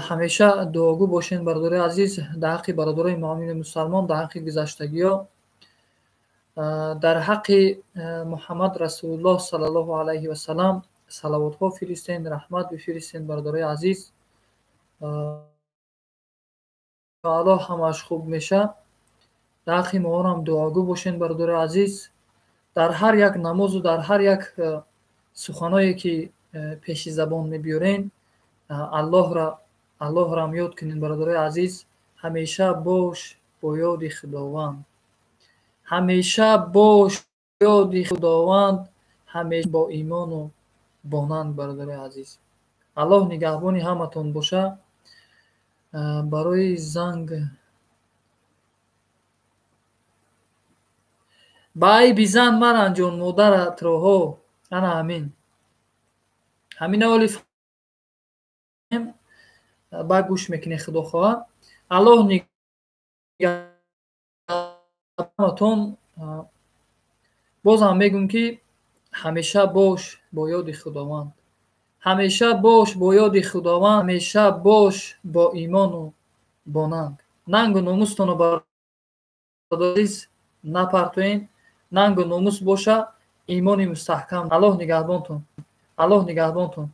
Ҳамеша дуогӯ бошен, бародарои азиз, дар ҳаққи бародарои муъмини мусалмон, дар ҳаққи гузаштагиҳо, дар ҳаққи Муҳаммад Расулуллоҳ саллаллоҳу алайҳи васалам салавотҳо фиристен, раҳмат бифиристен, бародарои азиз. Аллоҳ ҳамааш хуб меша. Дар ҳаққи моҳорам дуогӯ бошен, бародарои азиз. Дар ҳар як намозу дар ҳар як суханое ки пеши забон мебиёрен, Аллоҳрам ёд кунед, бародарои азиз. Ҳамеша бош бо ёди Худованд, ҳамеша бош ёди Худованд, ҳамеша бо имону бо нанг, бародарои азиз. Аллоҳ нигаҳбони ҳаматон боша. Барои занг ба айби зан маранҷон модаратроҳо. Ана ҳамин ҳамин аввали ба гӯш мекунед, худо хоҳад. Аллоҳ нигаҳбонатон. Бозам мегӯм, ки ҳамеша бош бо ёди Худованд, ҳамеша бош бо ёди Худованд, ҳамеша бош бо имону бо нанг. Нангу номустонро, бародари азиз, напартоен. Нангу номус боша, имони мустаҳкам. Аллоҳ нигаҳбонтон, Аллоҳ нигаҳбонтон.